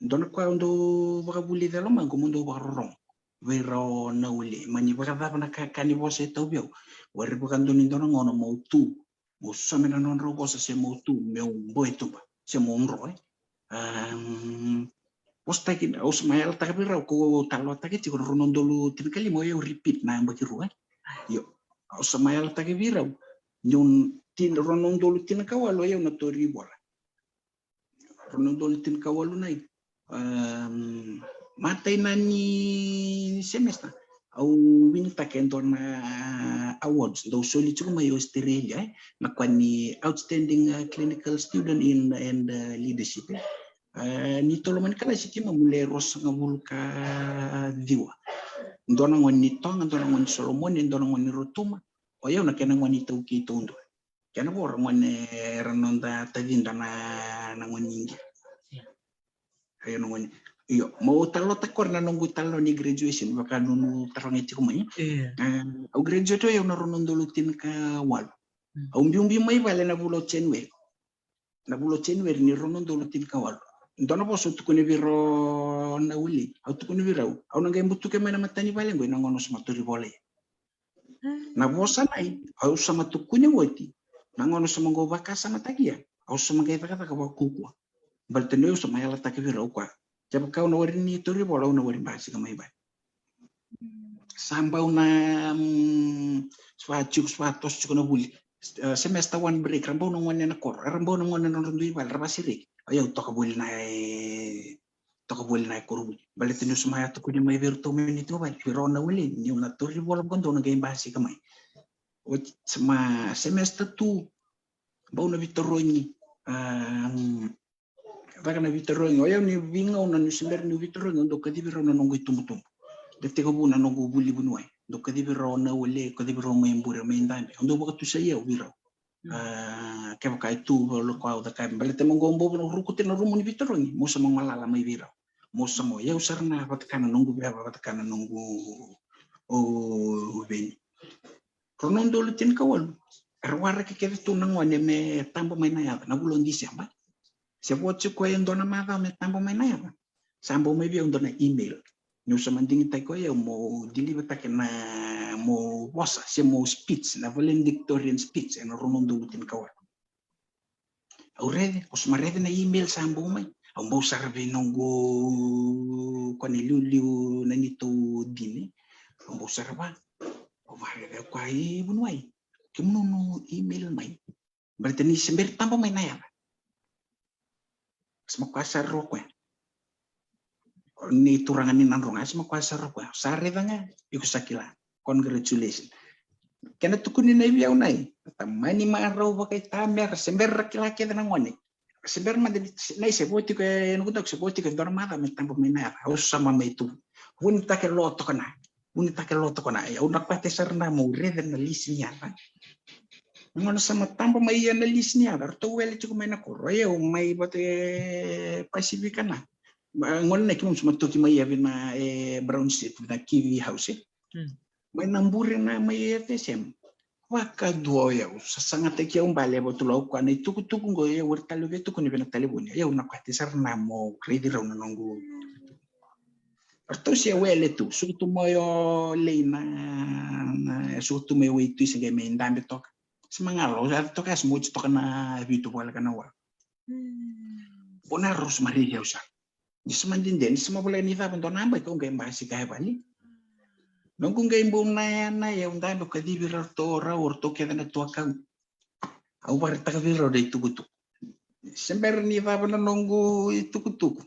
dua na koya au dau vakavulica e lomaqu, mo dau vakarorogo. Vei rau na uli, mani vakacava na kaka ni vosa e tauvi au. Wari vakadua ni dua na gauna mo tu. Mo some na nodrau vosa se mo tu, meu boe tuba, se mo dro, e. Am, vosataki, au sa mai yalataka vei rau, ko talanoataki tiko na rua na udolu tinikalima, o yau repeat na yabaki rua, e. Io, au sa mai yalataka vei rau, niu tin-, rua na udolu tinikawalu, o yau na tori ivola. Rua na udolu tinikawalu na i, am, matai na ni semester, au winitaka e dua na awards, dau soli tiko mai Australia, e, na koya ni outstanding, uh, clinical student in, and, uh, leadership, e. A, ni tolo mai ni kalasi keimami le ruasagavulu ka ciwa. Dua na gone ni Toga, dua na gone ni Solomoni, dua na gone ni Rotuma. O yau na kena gone iTaukei taudua. Kena vo ra gone era noda tacida na, na gone ni Idia. Io. Io, na gone. Io, mo talanoataka koya na noqu talanoa ni graduation, vaka nunu tarogi tiko mai. Io. E, au graduate o yau na rua na udolu tinikawalu. Mm. Au biubiu mai vale na vula o January. Na vula o January ni rua na udolu tinikawalu. Dua na vosa au tukuna vei rau na uli. Au tukuna vei rau. Au na qai butuke mai na matani vale qo ena gauna au sa mai tori vola. Na vosa na i, au sa mai tukuni oti. Na gauna au sa mai qai vakasamataki ya. Au sa mai qai cakacaka vakaukauwa. Baleta ni au sa mai yalataka vei rau koya. Kevaka au na wari ni tori vola, au na wari basika mai vale. Sa bau na, mm, sa va tiko, sa va toso tiko na vuli. S-, uh, semester one break, ra bau na gone na koro, ra bau na gone na nodra dui vale, ra vasereki. O yau toka voli na, e, toka voli na i koronivuli. Baleta niu sa mai tukuni mai vei iratou mai ni tu vale, vei rau na uli, niu na tori vola vakadua na qai basika mai. Oti sa mai semester two, bau na veitarogi, um, caka na veitarogi. O yau ni veigauna niu se bera niu veitarogi, au dau kacivi rau na noqu itubutubu. Da tekivu na noqu vuli vuniwai. Dau kacivi rau na uli, kacivi rau mai Bure, mai Dabe. Au dau vakatusai au vei rau. Mm. A, kevaka e tu vei rau o koya au cakava. Baleta mo qo bau na rukuti na rumu ni veitarogi. Mo sa mai galala mai vei rau. Mo sa mai, o yau sara na vatakana noqu veva, vatakana noqu o veni. Rua na udolu tinikawalu. Era waraki kece tu na gone me taba mai na yaca, na vula o December. Se vo tiko e dua na macawa me taba mai na yaca. Sa bau mai vei au dua na email. Niu sa mai digitaki o yau mo deliver-taki na mo vosa, se mo speech, na valedictorian speech, ena rua na udolu tinikawalu. Au raica, au sa mai raica na email sa bau mai. Au bau sara vei noqu, koya na iliuliu na neitou dini. Au bau sara va. Au vakaraica o koya, e vuniwai. Kemunu na email mai. Baleta ni se bera ni taba mai na yaca. Sa mai koya sara o koya. Ni turaga ni Nadroga, sa mai koya sara o koya. Sa raica ga, iko sa kila. Congratulations. Kena tukuni na i vei au na i. Tamani marau vakaitamera, se bera ra kila kece na gone. Se bera mada ni, na i se vo tiko e, noqu daku se vo tiko e dua na macawa me taba mai na yaca. Au sa mai tu. Vunitaka e lo toka na. Vunitaka e lo toka na. Au na kate sara na mo raica na lisi ni yaca. Gauna sa mai taba mai ia na lisi ni yaca. Ratou wele tiko mai na koro. Au mai vata e Pasifika na. Gauna na keimami sa mai toki mai ia vei na e Brown Street, vei na Kiwi House, e. Mm. Mai na Bure na mai F S M. Vakadua o yau, sa sagataki au bale, e vatulau koya na itukutuku qo, e wari tale vei tukuni vei na talevoni. Au na kati sara na mo raici rau na noqu. Ratou se wele tu, suka tu mai o Lei na, na suka tu mai o Waitui se qai mai dabe toka. Se magalo, au sa toka, se moci toka na vitu voleka na wala. Bona rau se mariri au sa. Ni se madede, ni se mavoleka ni cava dua na bai kau qai basika e vale. Noqu qai bau na ya na ya, au dabe, au kacivi ira ratou o rau, o ratou kece na tuakau. Au vakaraitaka vei rau na itukutuku. Se bera ni cava na noqu itukutuku,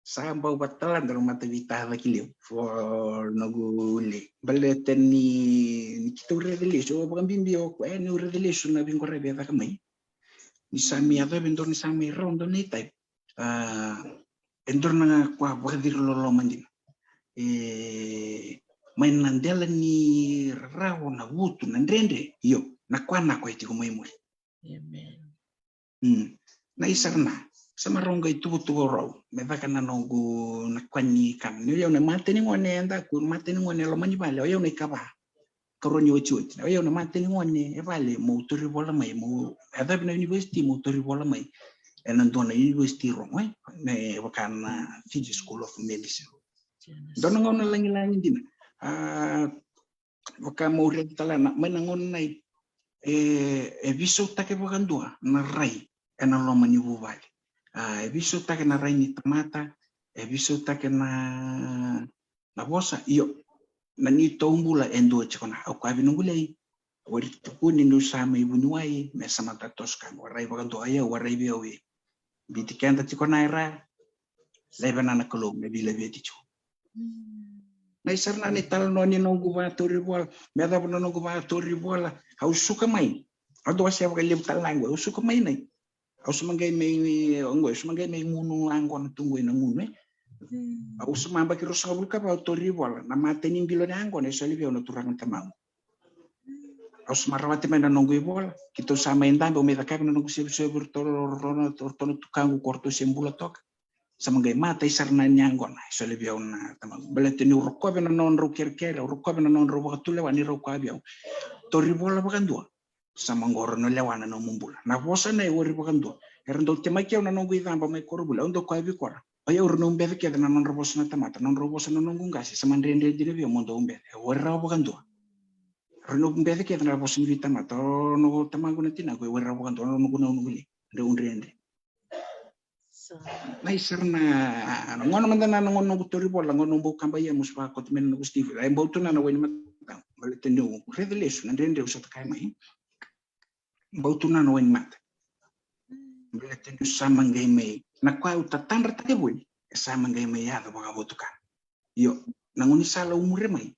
sa bau vatalada na mata vita caki levu for noqu Lei. Baleta ni, ni keitou raica lesu, au vakabibi o koya, e, niu raica lesu na veiqaravi e caka mai. Ni sa mai yacovi e dua ni sa mai rau dua na itavi. A, e dua na ka vakaciri loloma dina. E, mai na dela ni rarawa, na vutu, na dredre, io, na kwa na kwa e tiko mai muri. Amen. Mm. Na isara na, sa marau qai tuvatuva rau me caka na noqu na kwa ni kana. Ni o yau na mata ni gone, e daku, mata ni gone e loma ni vale, o yau na ikava. Karua ni otioti. O yau na mata ni gone e vale, meu tauri vola mai, meu yacovi na university, meu tauri vola mai ena dua na university rogo, e, me vaka na Fiji School of Medicine. Dua na gauna lagilagi dina. A, vaka meu raica tale ga mai na gauna nai, e, e veisautaki vakadua na rai ena loma ni vuvale. A, e veisautaki na rai ni tamata, e veisautaki na, na vosa, io, na neitou bula e dua tiko na, au kaya vei noqu Lei, warai tukuni niu sa mai vuniwai me sa mata toso ka, warai vakadua, o yau, warai vei au, e. Biuti keda tiko na era, laiva na na Kalou me veilaveti tiko. Na isara na italanoa ni noqu vatauri vola, me yacova na noqu vatauri vola, au suka mai. Au dua se vakalevu tale na qo, au suka mai nai. Au sa maqai mai, qo, au sa maqai mai gunu, a, qo na tu qo ena gunu, e. Au sa mabaki ruasagavulu ka va, au tauri vola, na mata ni bilo ni a qo na e soli vei au na turaga na tamaqu. Au sa marawati mai na noqu ivola, keitou sa mai dabe, au mai cakavi na noqu sevusevu, ratou, ratou na tukaqu, ko ratou se bula toka. Sa maqai mata isara na ni a qo na e soli vei au na tamaqu. Baleta niu rokove na nodrau kerekere, au rokove na nodrau vakatulewa ni rau kaya vei au, tauri vola vakadua. Sa maqoro na lewa na nomu bula. Na vosa na e warai vakadua. Era dau temaki au na noqu icaba mai koronivuli, au dau kaya vei kora, o yau, rau na beca kece na nodra vosa na tamata, nodrau vosa na noqu qase, sa madredre dina vei au mo dau beca. E warai rawa vakadua. Rau na beca kece na vosa ni veitamata, o noqu tamaqu, na tinaqu, e warai rawa vakadua, o noqu, noqu Lei. Dau dredre. Sa. Na isara na, na gauna mada na, na gauna noqu tauri vola, gauna noqu bau kaba ia mo se vakoti mai na noqu Steve. E bau tu na na wai ni mataqu. Baleta niu raica lesu na dredre au sa ta kaya mai. Bau tu na na wai ni mata. Baleta niu sa maqai mai, na kwa au tatadrataka e vuni, e sa maqai mai yaco vakavotukana. Io, na gaunisala au muria mai,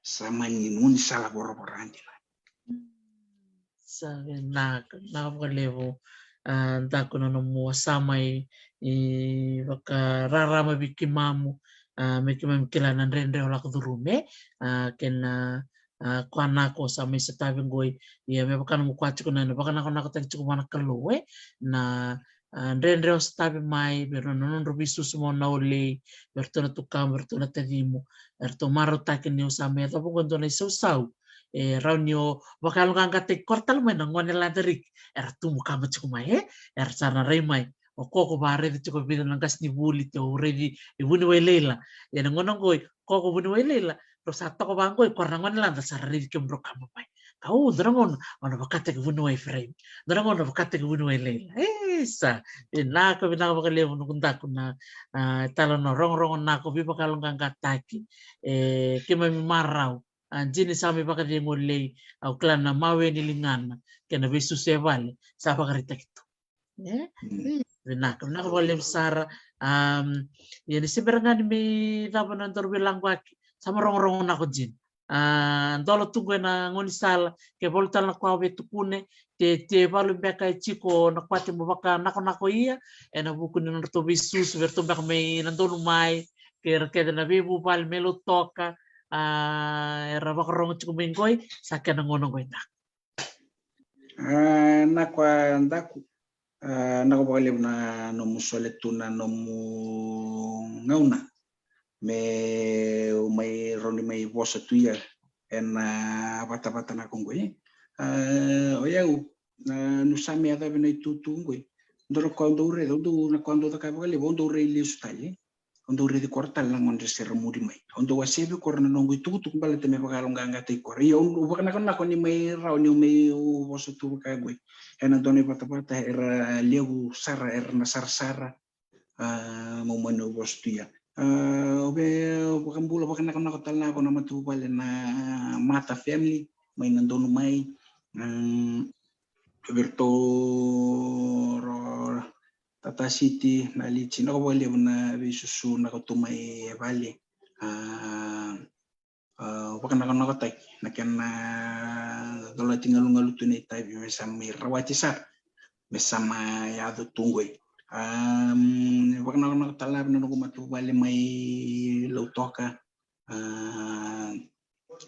sa mani gaunisala voravora dina. Sa vinaka, vinaka vakalevu. A, daku na nomu a sa mai, i, vakararama vei keimamu, a, me keimami kila na dredre o lako curuma, e, a, kei na, a, kwa nako sa mai sotavi qoi. Ia me vaka nomu kaya tiko na, na vakanakonakotaki tiko vua na Kalou, e, na, a, dredre o sotavi mai vei rau na nodra veisusu mai na Lei, vei ratou na tukama, vei ratou na tacimu, eratou marautaki ni o sa mai yacova qo e dua na isausau. E rawa ni o vakayaloqaqataki koya tale mai na gone Ladariki. Era tubu kaba tiko mai, e? Era sa na rai mai. O koya ko vakaraica tiko e vica na qasenivuli, te o raici e vuniwai lailai. Ia na gauna qoi, koya ko vuniwai lailai, rau sa toka vaqo, e koya na gone Lada sa ra raici kemudrau kaba mai. Ka, o, dua na gauna o na vakataki vuniwai Efereimi. Dua na gauna vakataki vuniwai lailai. E, sa vinaka, vinaka vakalevu noqu daku na, a, italanoa rogorogo nako, veivakayaloqaqataki. E, keimami marau. A, Jini sa mai vakacegu o Lei, au kila na mawe ni ligana kei na veisusu e vale sa vakaraitaki tu. E? Mm. Vinaka, vinaka vakalevu sara. Am, ia ni se bera ga ni mai cava na daru veilaquaki, sa mai rogorogo nako, Jini. A, dola tu qo ena gaunisala, ke valu tale na kwa o via tukuna, te, te valu beka e tiko na kwa te mo vakanakonako ia ena vuku ni nodratou veisusu vei ratou beka mai na donu mai, kei ira kece na veivuvale mai Lautoka, a, era vakarogo tiko mai qoi, sa kena gauna qoi, daku. A, na kwa, daku. A, vinaka vakalevu na nomu sole tu na nomu gauna meu mai rawa ni mai vosa tu ia ena vatavata nako qoi. A, o yau, a, niu sa mai yacovi na itutu qoi, dua na ka au dau raica, au dau, na ka au dau cakava vakalevu, au dau rai lesu tale. Au dau raici kora tale na gone se ra muri mai. Au dau wasea vei kora na noqu itukutuku baleta me vakayaloqaqataki kora. Ia au vakanakonako ni mai rawa ni au mai vosa tu vaka qo. Ena dua na ivatavata era levu sara, era na sarasara. A, mau mani au vosa tu ia. A, au via vakabula vakanakonako tale na vau na matavuvale na Mata family mai na donu mai. Vei iratou ro Tata Siti, na Lici, na ka vakalevu na veisusu na ka tu mai e vale. A, a, vakanakonakotaki na kena colati galugalu tu na itavi me sa mai rawati sara, me sa mai yaco tu qoi. A, vakanakonako tale na noqu matavuvale mai Lautoka. A,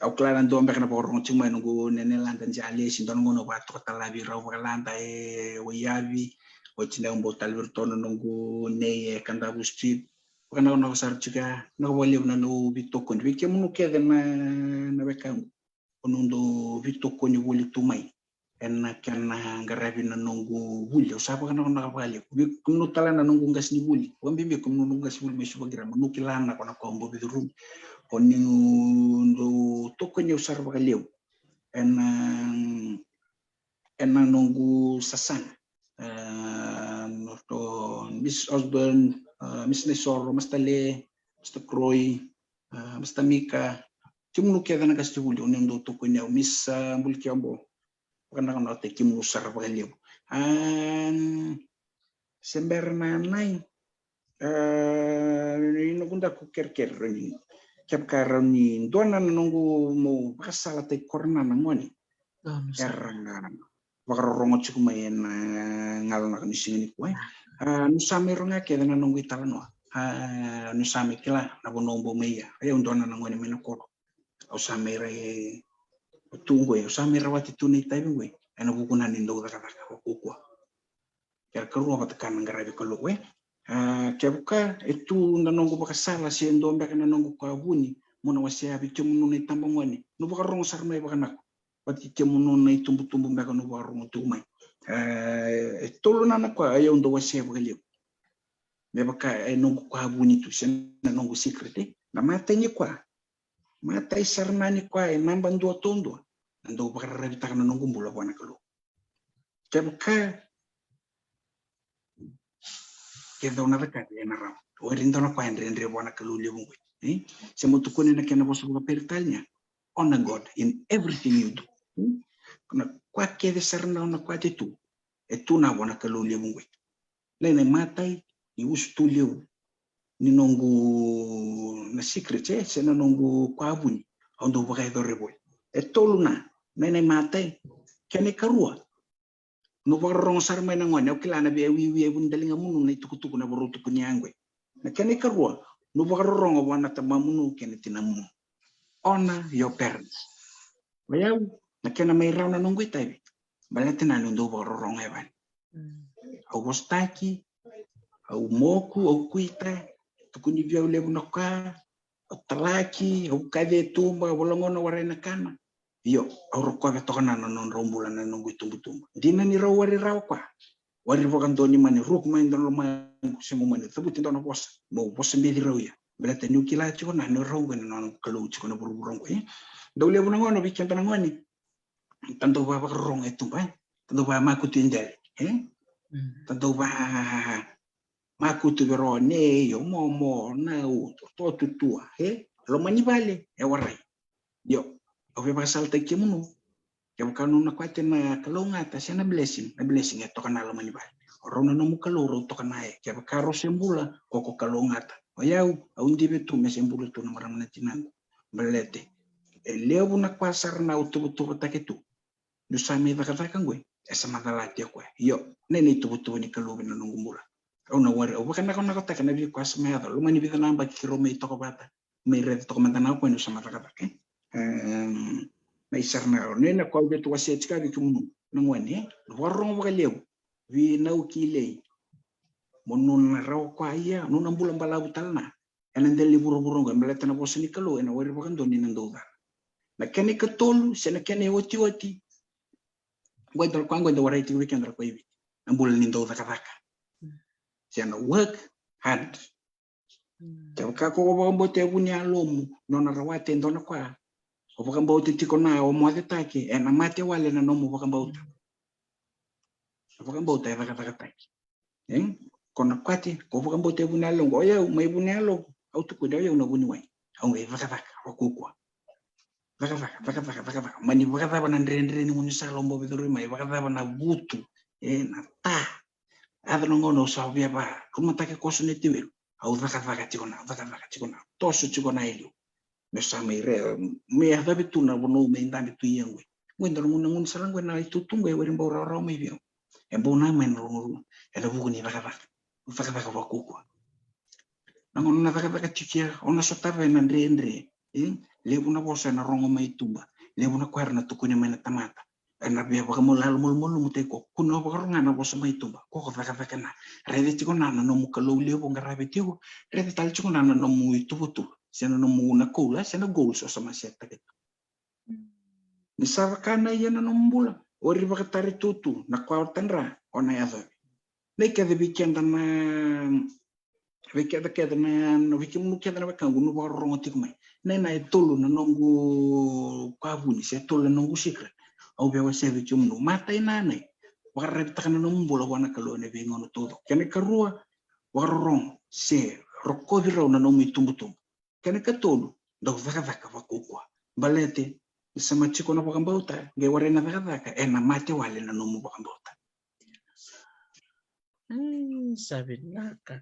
au kila na dua beka na vakarorogo tiko mai noqu nene Lada Jalesi, dua na gauna au vakatoka tale vei rau vakalada e Waiyavi, oti na au bau tale vei iratou na noqu nei e Kadavu Street. Vakanakonako sara tiko ya, na ka vakalevu na noqu veitokoni. Vei kemunu kece na, na wekaqu, o noqu veitokoni voli tu mai ena kena qaravi na noqu vuli, au sa vakanakonaka vakalevu. Vei kemunu tale na noqu qasenivuli, vakabibi kemunu noqu qasenivuli mai Suva Qirama, nu kila na ka na ka au bau veicurumi. O ni dau tokoni au sara vakalevu ena, ena noqu sasaga. A, noto Miss Osborne, a, Miss Naisoro, Master Le, Mister Croy, a, Mister Mika, kemunu kece na qasenivuli, o ni dau tokoni au, Miss, a, Bulikeobo. Vakanakonakotaki kemunu sara vakalevu. A, se bera na nai, a, ni noqu daku kerekere rawa ni, kevaka rawa ni dua na noqu mau vakasalataki kora na gone era vakarorogo tiko mai ena gauna ni siga nikua. A, nu sa mai rogoca kece na noqu italanoa. A, nu sa mai kila na vanua au bau mai ia. Ia au dua na gone mai na koro. Au sa mai rai tu qoi, au sa mai rawati tu na itavi qoi ena vukuna ni dau cakacaka vakaukaua. Kena karua vata kaya na qaravi Kalou e. A, kevaka e tu na noqu vakasala se dua beka na noqu ka vuni, mo na wasea vei kemunu na itabagone, nu vakarorogo sara mai vakanako. Vata kei kemunu na itubutubu beka nu vakarorogo tu mai. A, e tolu na na ka au dau wasea vakalevu. Me vaka e noqu ka vuni tu se na noqu secret e. Na matai ni ka, matai sara na ni ka e naba dua taudua na dau vakararavitaka na noqu bula vua na Kalou. Kevaka kece au na cakava ena rawa, o ira dau na ka e dredre vua na Kalou levu qoi. E? Se mo tukuni na kena vosa vakaperitania, honor God in everything you do. E? Na ka kece sara na, na ka e tu, e tu na vua na Kalou levu qoi. Na, na imatai ni usutu levu ni noqu na secret e, se na noqu ka vuni, au dau vakayacora voli. E tolu na, na, na imatai, kena ikarua. Nu vakarorogo sara mai na gone, au kila na via wiwi e vuni daliga munu na itukutuku na varau tukuni qoi. Na kena ikarua, nu vakarorogo vua na tamamunu kei na tinamunu. Honor your parents. O yau, na kena mai rawa na noqu itavi, baleta na niu dau vakarorogo e vale. Au vosataki, au moku, au kuita, tukuni vei au levu na ka, au talaki, au kaci e tuba, au valoqona warai na kana. Io, au rokove toka na nodrau bula na noqu itubutubu. Dina ni rau wari rawa koya. Wari vakadua ni mani ruku mai dua na lomaqu se mo mani cavuti dua na vosa. Mo vosa beci rau ia. Baleta niu kila tiko na ni rau qo na noqu Kalou tiko na vuravura qo e. Dau levu na gauna vei keda na gone. Tadau va vakarorogo e tuba e. Tadau va makutu i dele e. Tadau va makutu vei rau nei, o momo, nau, totutua e. Loma ni vale e warai. Io, au via vakasalataki kemunu. Kevaka nona kwate na kalougata se na blessing, na blessing e toka na loma ni vale. O rau na nomu Kalou rau toka na e. Kevaka rau se bula, ko ko kalougata. O yau, au dive tu me se bula tu na marama na tinaqu. Baleta e levu na ka sara na au tuvatuvataki tu. Niu sa mai cakacaka qoi, e sa macalati o koya. Io, na i tuvatuva ni Kalou vei na noqu bula. Au na wari, au vakanakonakotaka na veika sa mai yaco. Loma ni vica na yabaki keirau mai toka vata. Mai raica toka mada na o koya niu sa mai cakacaka e. Mai sara na, na i na ka au via tu wasea tiko vei kemunu na gone e. Vakarorogo vakalevu vei Nau Kilei. Mo nona rawa koya ia, nona bula balavu tale na ena dela ni vuravura oqo, e baleta na vosa ni Kalou, ena wari vakadua ni na dau cala. Na kena ikatolu se na kena iotioti. Oqo e dua na ka oqo e dau warai tiko vei keda na ka i Viti. Na bula ni dau cakacaka. Se na work hard. Kevaka ko vakabauta e vu ni yalomu, nona rawati e dua na ka. O vakabauta tiko na o mocetaki, ena mate wale na nomu vakabauta. O vakabauta e cakacakataki. E? Ko na kwati, ko vakabauta e vu ni yaloqu, o yau, mai vu ni yaloqu, au tukuni, o yau na vuniwai. Au qai cakacaka, vakukua. Cakacaka, cakacaka, cakacaka. Mani vakacava na dredre ni gunu sala o bau vecurui mai, vakacava na vutu, e, na ta. Yaco na gauna au sa via varumataki koso na itiwelu. Au cakacaka tiko na, au cakacaka tiko na, toso tiko na e liu. Me sa mai re, me yacavi tu na vanua me dabe tu i yaqui. Qo e dua na gunu, gunu sala qo na itutu qo e wari bau rawarawa mai vei au. E bau na mai na rugurugu. Ena vuku ni cakacaka. Cakacaka vakukua. Na gauna na cakacaka tiko ya, o na sotava ena dredre. E? Levu na vosa ena rogo mai tuba. Levu na ka era na tukuni mai na tamata. Ena via vakamalumalumu tiko. Kua ni vakarogoca na vosa mai tuba. Ko ko cakacaka na. Raica tiko na, na nomu Kalou levu qaravi tiko. Raica tale tiko na, na nomu ituvatuva. Se na nomu na koula, se na goals o sa masetaka tiko. Ni sa vaka na ia na nomu bula. O ri vakatari tutu, na ka o tadra, o na yacovi. Na i kece vei keda na, vei keda kece na, na vei kemunu kece na wekaqu, nu vakarorogo tiko mai. Na, na e tolu na noqu ka vuni, se tolu na noqu secret. Au via wasea vei kemunu. Matai na, na i vakararavitaka na nomu bula vua na Kalou ena veigauna taucoko. Kena ikarua, vakarorogo, se rokovi rau na nomu itubutubu. Kena ikatolu, dau cakacaka vakukua. Baleta ni sa mai tiko na vakabauta, qai warai na cakacaka, ena mate wale na nomu vakabauta. Mm, sa vinaka.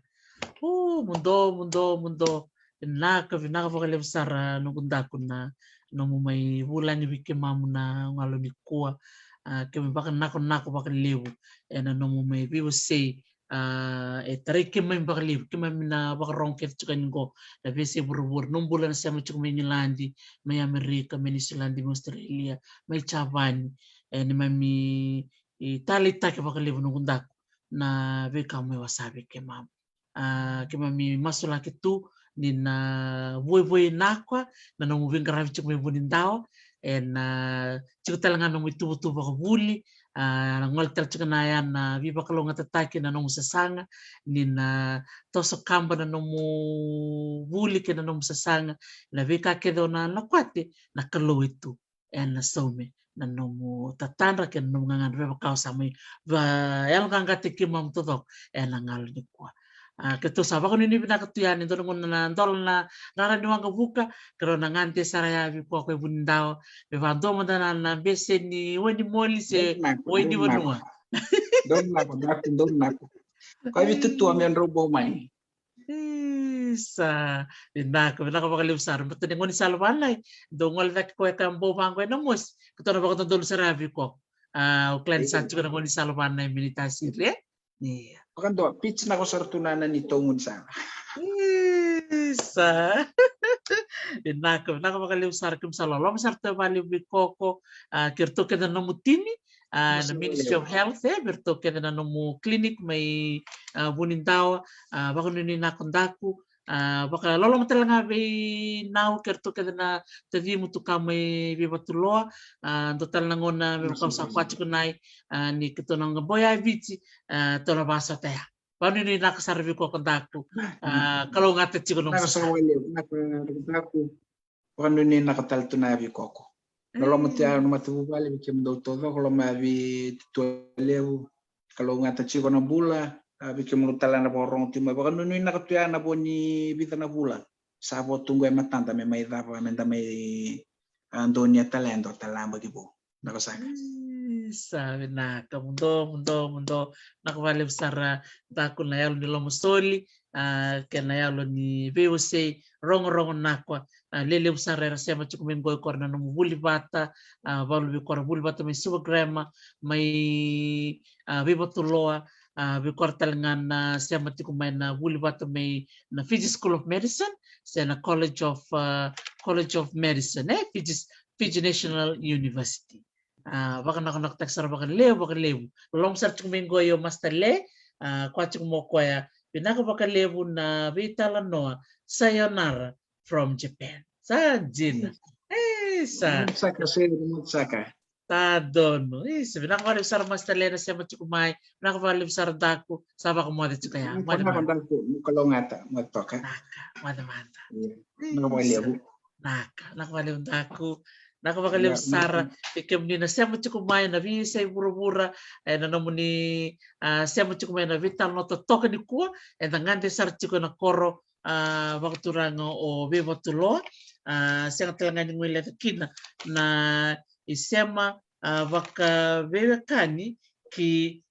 O, muduo, muduo, muduo. Vinaka, vinaka vakalevu sara noqu daku na nomu mai vulagi vei keimamu na galu nikua. A, keimami vakanakonako vakalevu ena nomu mai veiwasei. A, e tarai keimami vakalevu, keimami na vakarogo kece tiko yani qo, na veiyasai vuravura, nomu bula na sema tiko mai Igiladi, mai Amerika, mai Niusiladi, mai Australia, mai Japani. E, neimami, e, taleitaki vakalevu noqu daku na veika mai wasa vei keimamu. A, keimami masulaki tu ni na vuavuai na ka, na nomu veiqaravi tiko mai Vunidawa, ena tiko tale ga na nomu ituvatuva vakavuli, a, na gole tale tiko na ya na veivakalougatataki na nomu sasaga, ni na toso kaba na nomu vuli kei na nomu sasaga, na veika kece o na, na kwati, na Kalou e tu. Ena saumi na nomu tatadra kei na nomu gagadre, vevaka o sa mai vakayaloqaqataki keimamu taucoko ena galu nikua. A, keitou sa vakanuinui vinaka tu yani, dua na gauna na dola na rara ni waqavuka, keirau na gade sara ya vei koya ko e Vunidawa, me vadua mada na, na bese ni wai ni moli se wai ni vanua. Dou nako, dou nako. Ko e vitutua me drau bau mai. Isa, vinaka, vinaka vakalevu sara. Baleta ni gaunisala vanai, dou gole cake koya ka bau vaqo ena mosi. Keitou na vakadodonu sara vei koya. A, o kila ni sa tiko na gaunisala vanai me ni tasiri, e? Ia. Vakadua, pitch na ko sara tu na nani tou gaunisala. Isa. Vinaka, vinaka vakalevu sara, keimami sa loloma sara tu vakalevu vei koya. A, kei ratou kece na nomu timi, a, na Ministry of Health, e, vei ratou kece na nomu clinic mai, a, Vunidawa, a, vakanuinui nako daku, a, vakaloloma tale ga vei Nau kei ratou kece na tacimu tu ka mai Veivatuloa, a, dua tale na gauna me vaka au sa kua tiko nai, a, ni keitou na qai bau ya e Viti, a, tou na vakasota ya. Vakanuinui nako sara vei koya ko daku, a, kalougata tiko na nomu sasaga. Vakanuinui nako tale tu na ya vei koya. Na loma tu ya na matavuvale vei kemudou taucoko, loma ya vei Tutualevu. Kalougata tiko na bula, a, vei kemudou tale na vakarogo tiko mai. Vakanuinui nako tu ya na vo ni vica na vula. Sa vo tu qo e matada me mai cava, me da mai, a, donia tale e dua tale na yabaki vou. Vinaka saka. Isa, vinaka, muduo, muduo, muduo. Vinaka vakalevu sara, daku, na yalo ni lomasoli, a, kei na yalo ni veiwasei, rogorogo nako, a, lelevu sara era sema tiko mai qo i kora na nomu vuli vata, a, valu vei kora vuli vata mai Suva Grammar, mai, a, Veivatuloa, a, vei kora tale ga na sema tiko mai na vuli vata mai na Fiji School of Medicine, se na College of, a, College of Medicine, e, Fiji, Fiji National University. A, vakanakonakotaki sara vakalevu, vakalevu. Loloma sara tiko mai qo o Master Le, a, koya tiko mai o koya. Vinaka vakalevu na veitalanoa, sayonara from Japan. Sa dina. E, sa. Saka, saka. Tadonu. Isa, vinaka vakalevu sara Master Lena, sema tiko mai. Vinaka vakalevu sara Daku, sa vakamoce tiko ya. Moce mada. Vinaka Daku, mo kalougata, moce toka. Vinaka, moce mada. Ia, vinaka vakalevu. Vinaka, vinaka vakalevu Daku. Vinaka vakalevu sara. Ia, vinaka. Kei kemuni na sema tiko mai na veiyasai vuravura, e, na nomuni, a, sema tiko mai na veitalanoa totoka nikua, eda gade sara tiko ena koro, a, vakaturaga o Veivatuloa, a, sega tale ga ni guileca kina na isema, a, vakaveiwekani ki,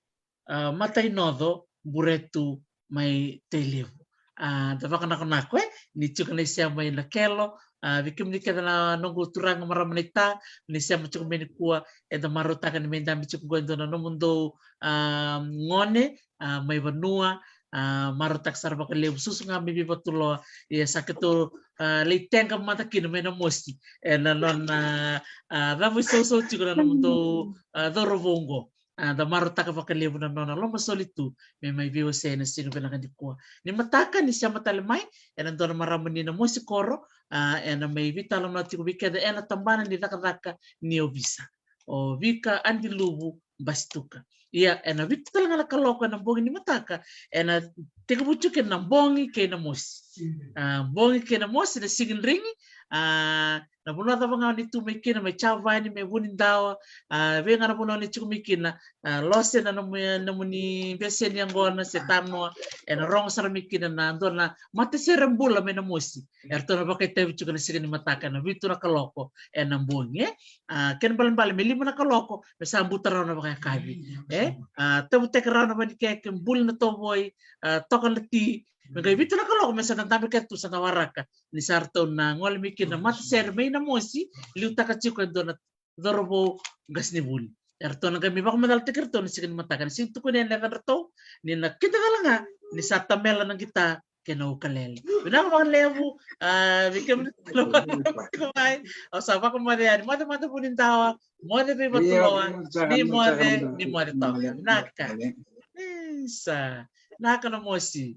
a, Matainoco, Buretu mai Tailevu. A, da vakanakonako, e, ni tiko na isema i Nakelo, a, vei kemuni kece na noqu turaga marama naita, ni sema tiko mai nikua, eda marautaka ni mai dabe tiko qo e dua na nomudou, a, gone, a, mai vanua, a, marautaka sara vakalevu, susu ga mai Veivatuloa, ia sa keitou, a, lai teqa mada kina mai Namosi, ena nona, a, cava isausau tiko na nomudou, a, cauravou qo. A, da marautaka vakalevu na nona lomasoli tu, me mai veiwasei ena siga vinaka nikua. Ni mataka ni sema tale mai, ena dua na marama ni Namosi koro, a, ena mai veitalanoa tiko vei keda ena tabana ni cakacaka ni ovisa. O Vika Adiluvu Basituka. Ia, ena vitu tale ga na kaloko ena bogi ni mataka, ena tekivu tiko kina na bogi kei Namosi. A, bogi kei Namosi na sigidrigi, a, na vanua cava ga o ni tu mai kina, mai Javani, mai Vunidawa, a, vei ga na vanua o ni tiko mai kina, a, lose na nomu, nomuni beseni yaqona se tanoa, ena rogo sara mai kina na dua na matasere bula mai Namosi. Eratou na vakaitavi tiko na siga ni mataka ena vitu na kaloko ena bogi, e? A, kena ibalebale me lima na kaloko, me sa buta rawa na vakayakavi, e? A, tavutaki rawa na vanikeke, buli na tovoi, a, toka na ti, me qai vitu na kaloko me sa na dabe kece tu, sa na waraka ni sa ratou na gole mai kina na matasere mai Namosi, liutaka tiko e dua na cauravou qasenivuli. Eratou na qai mai vakamacalataki iratou na siga ni mataka, na siga tukuni ena yacadratou, ni na kidacala ga ni sa tamela na qita kei na ukalele. Vinaka vakalevu, a, vei kemuni tale mada na vakaivei. Au sa vakamoce yani, moce mada Vunidawa, moce Veivatuloa, ni moce, ni moce toka. Vinaka. Isa, vinaka Namosi.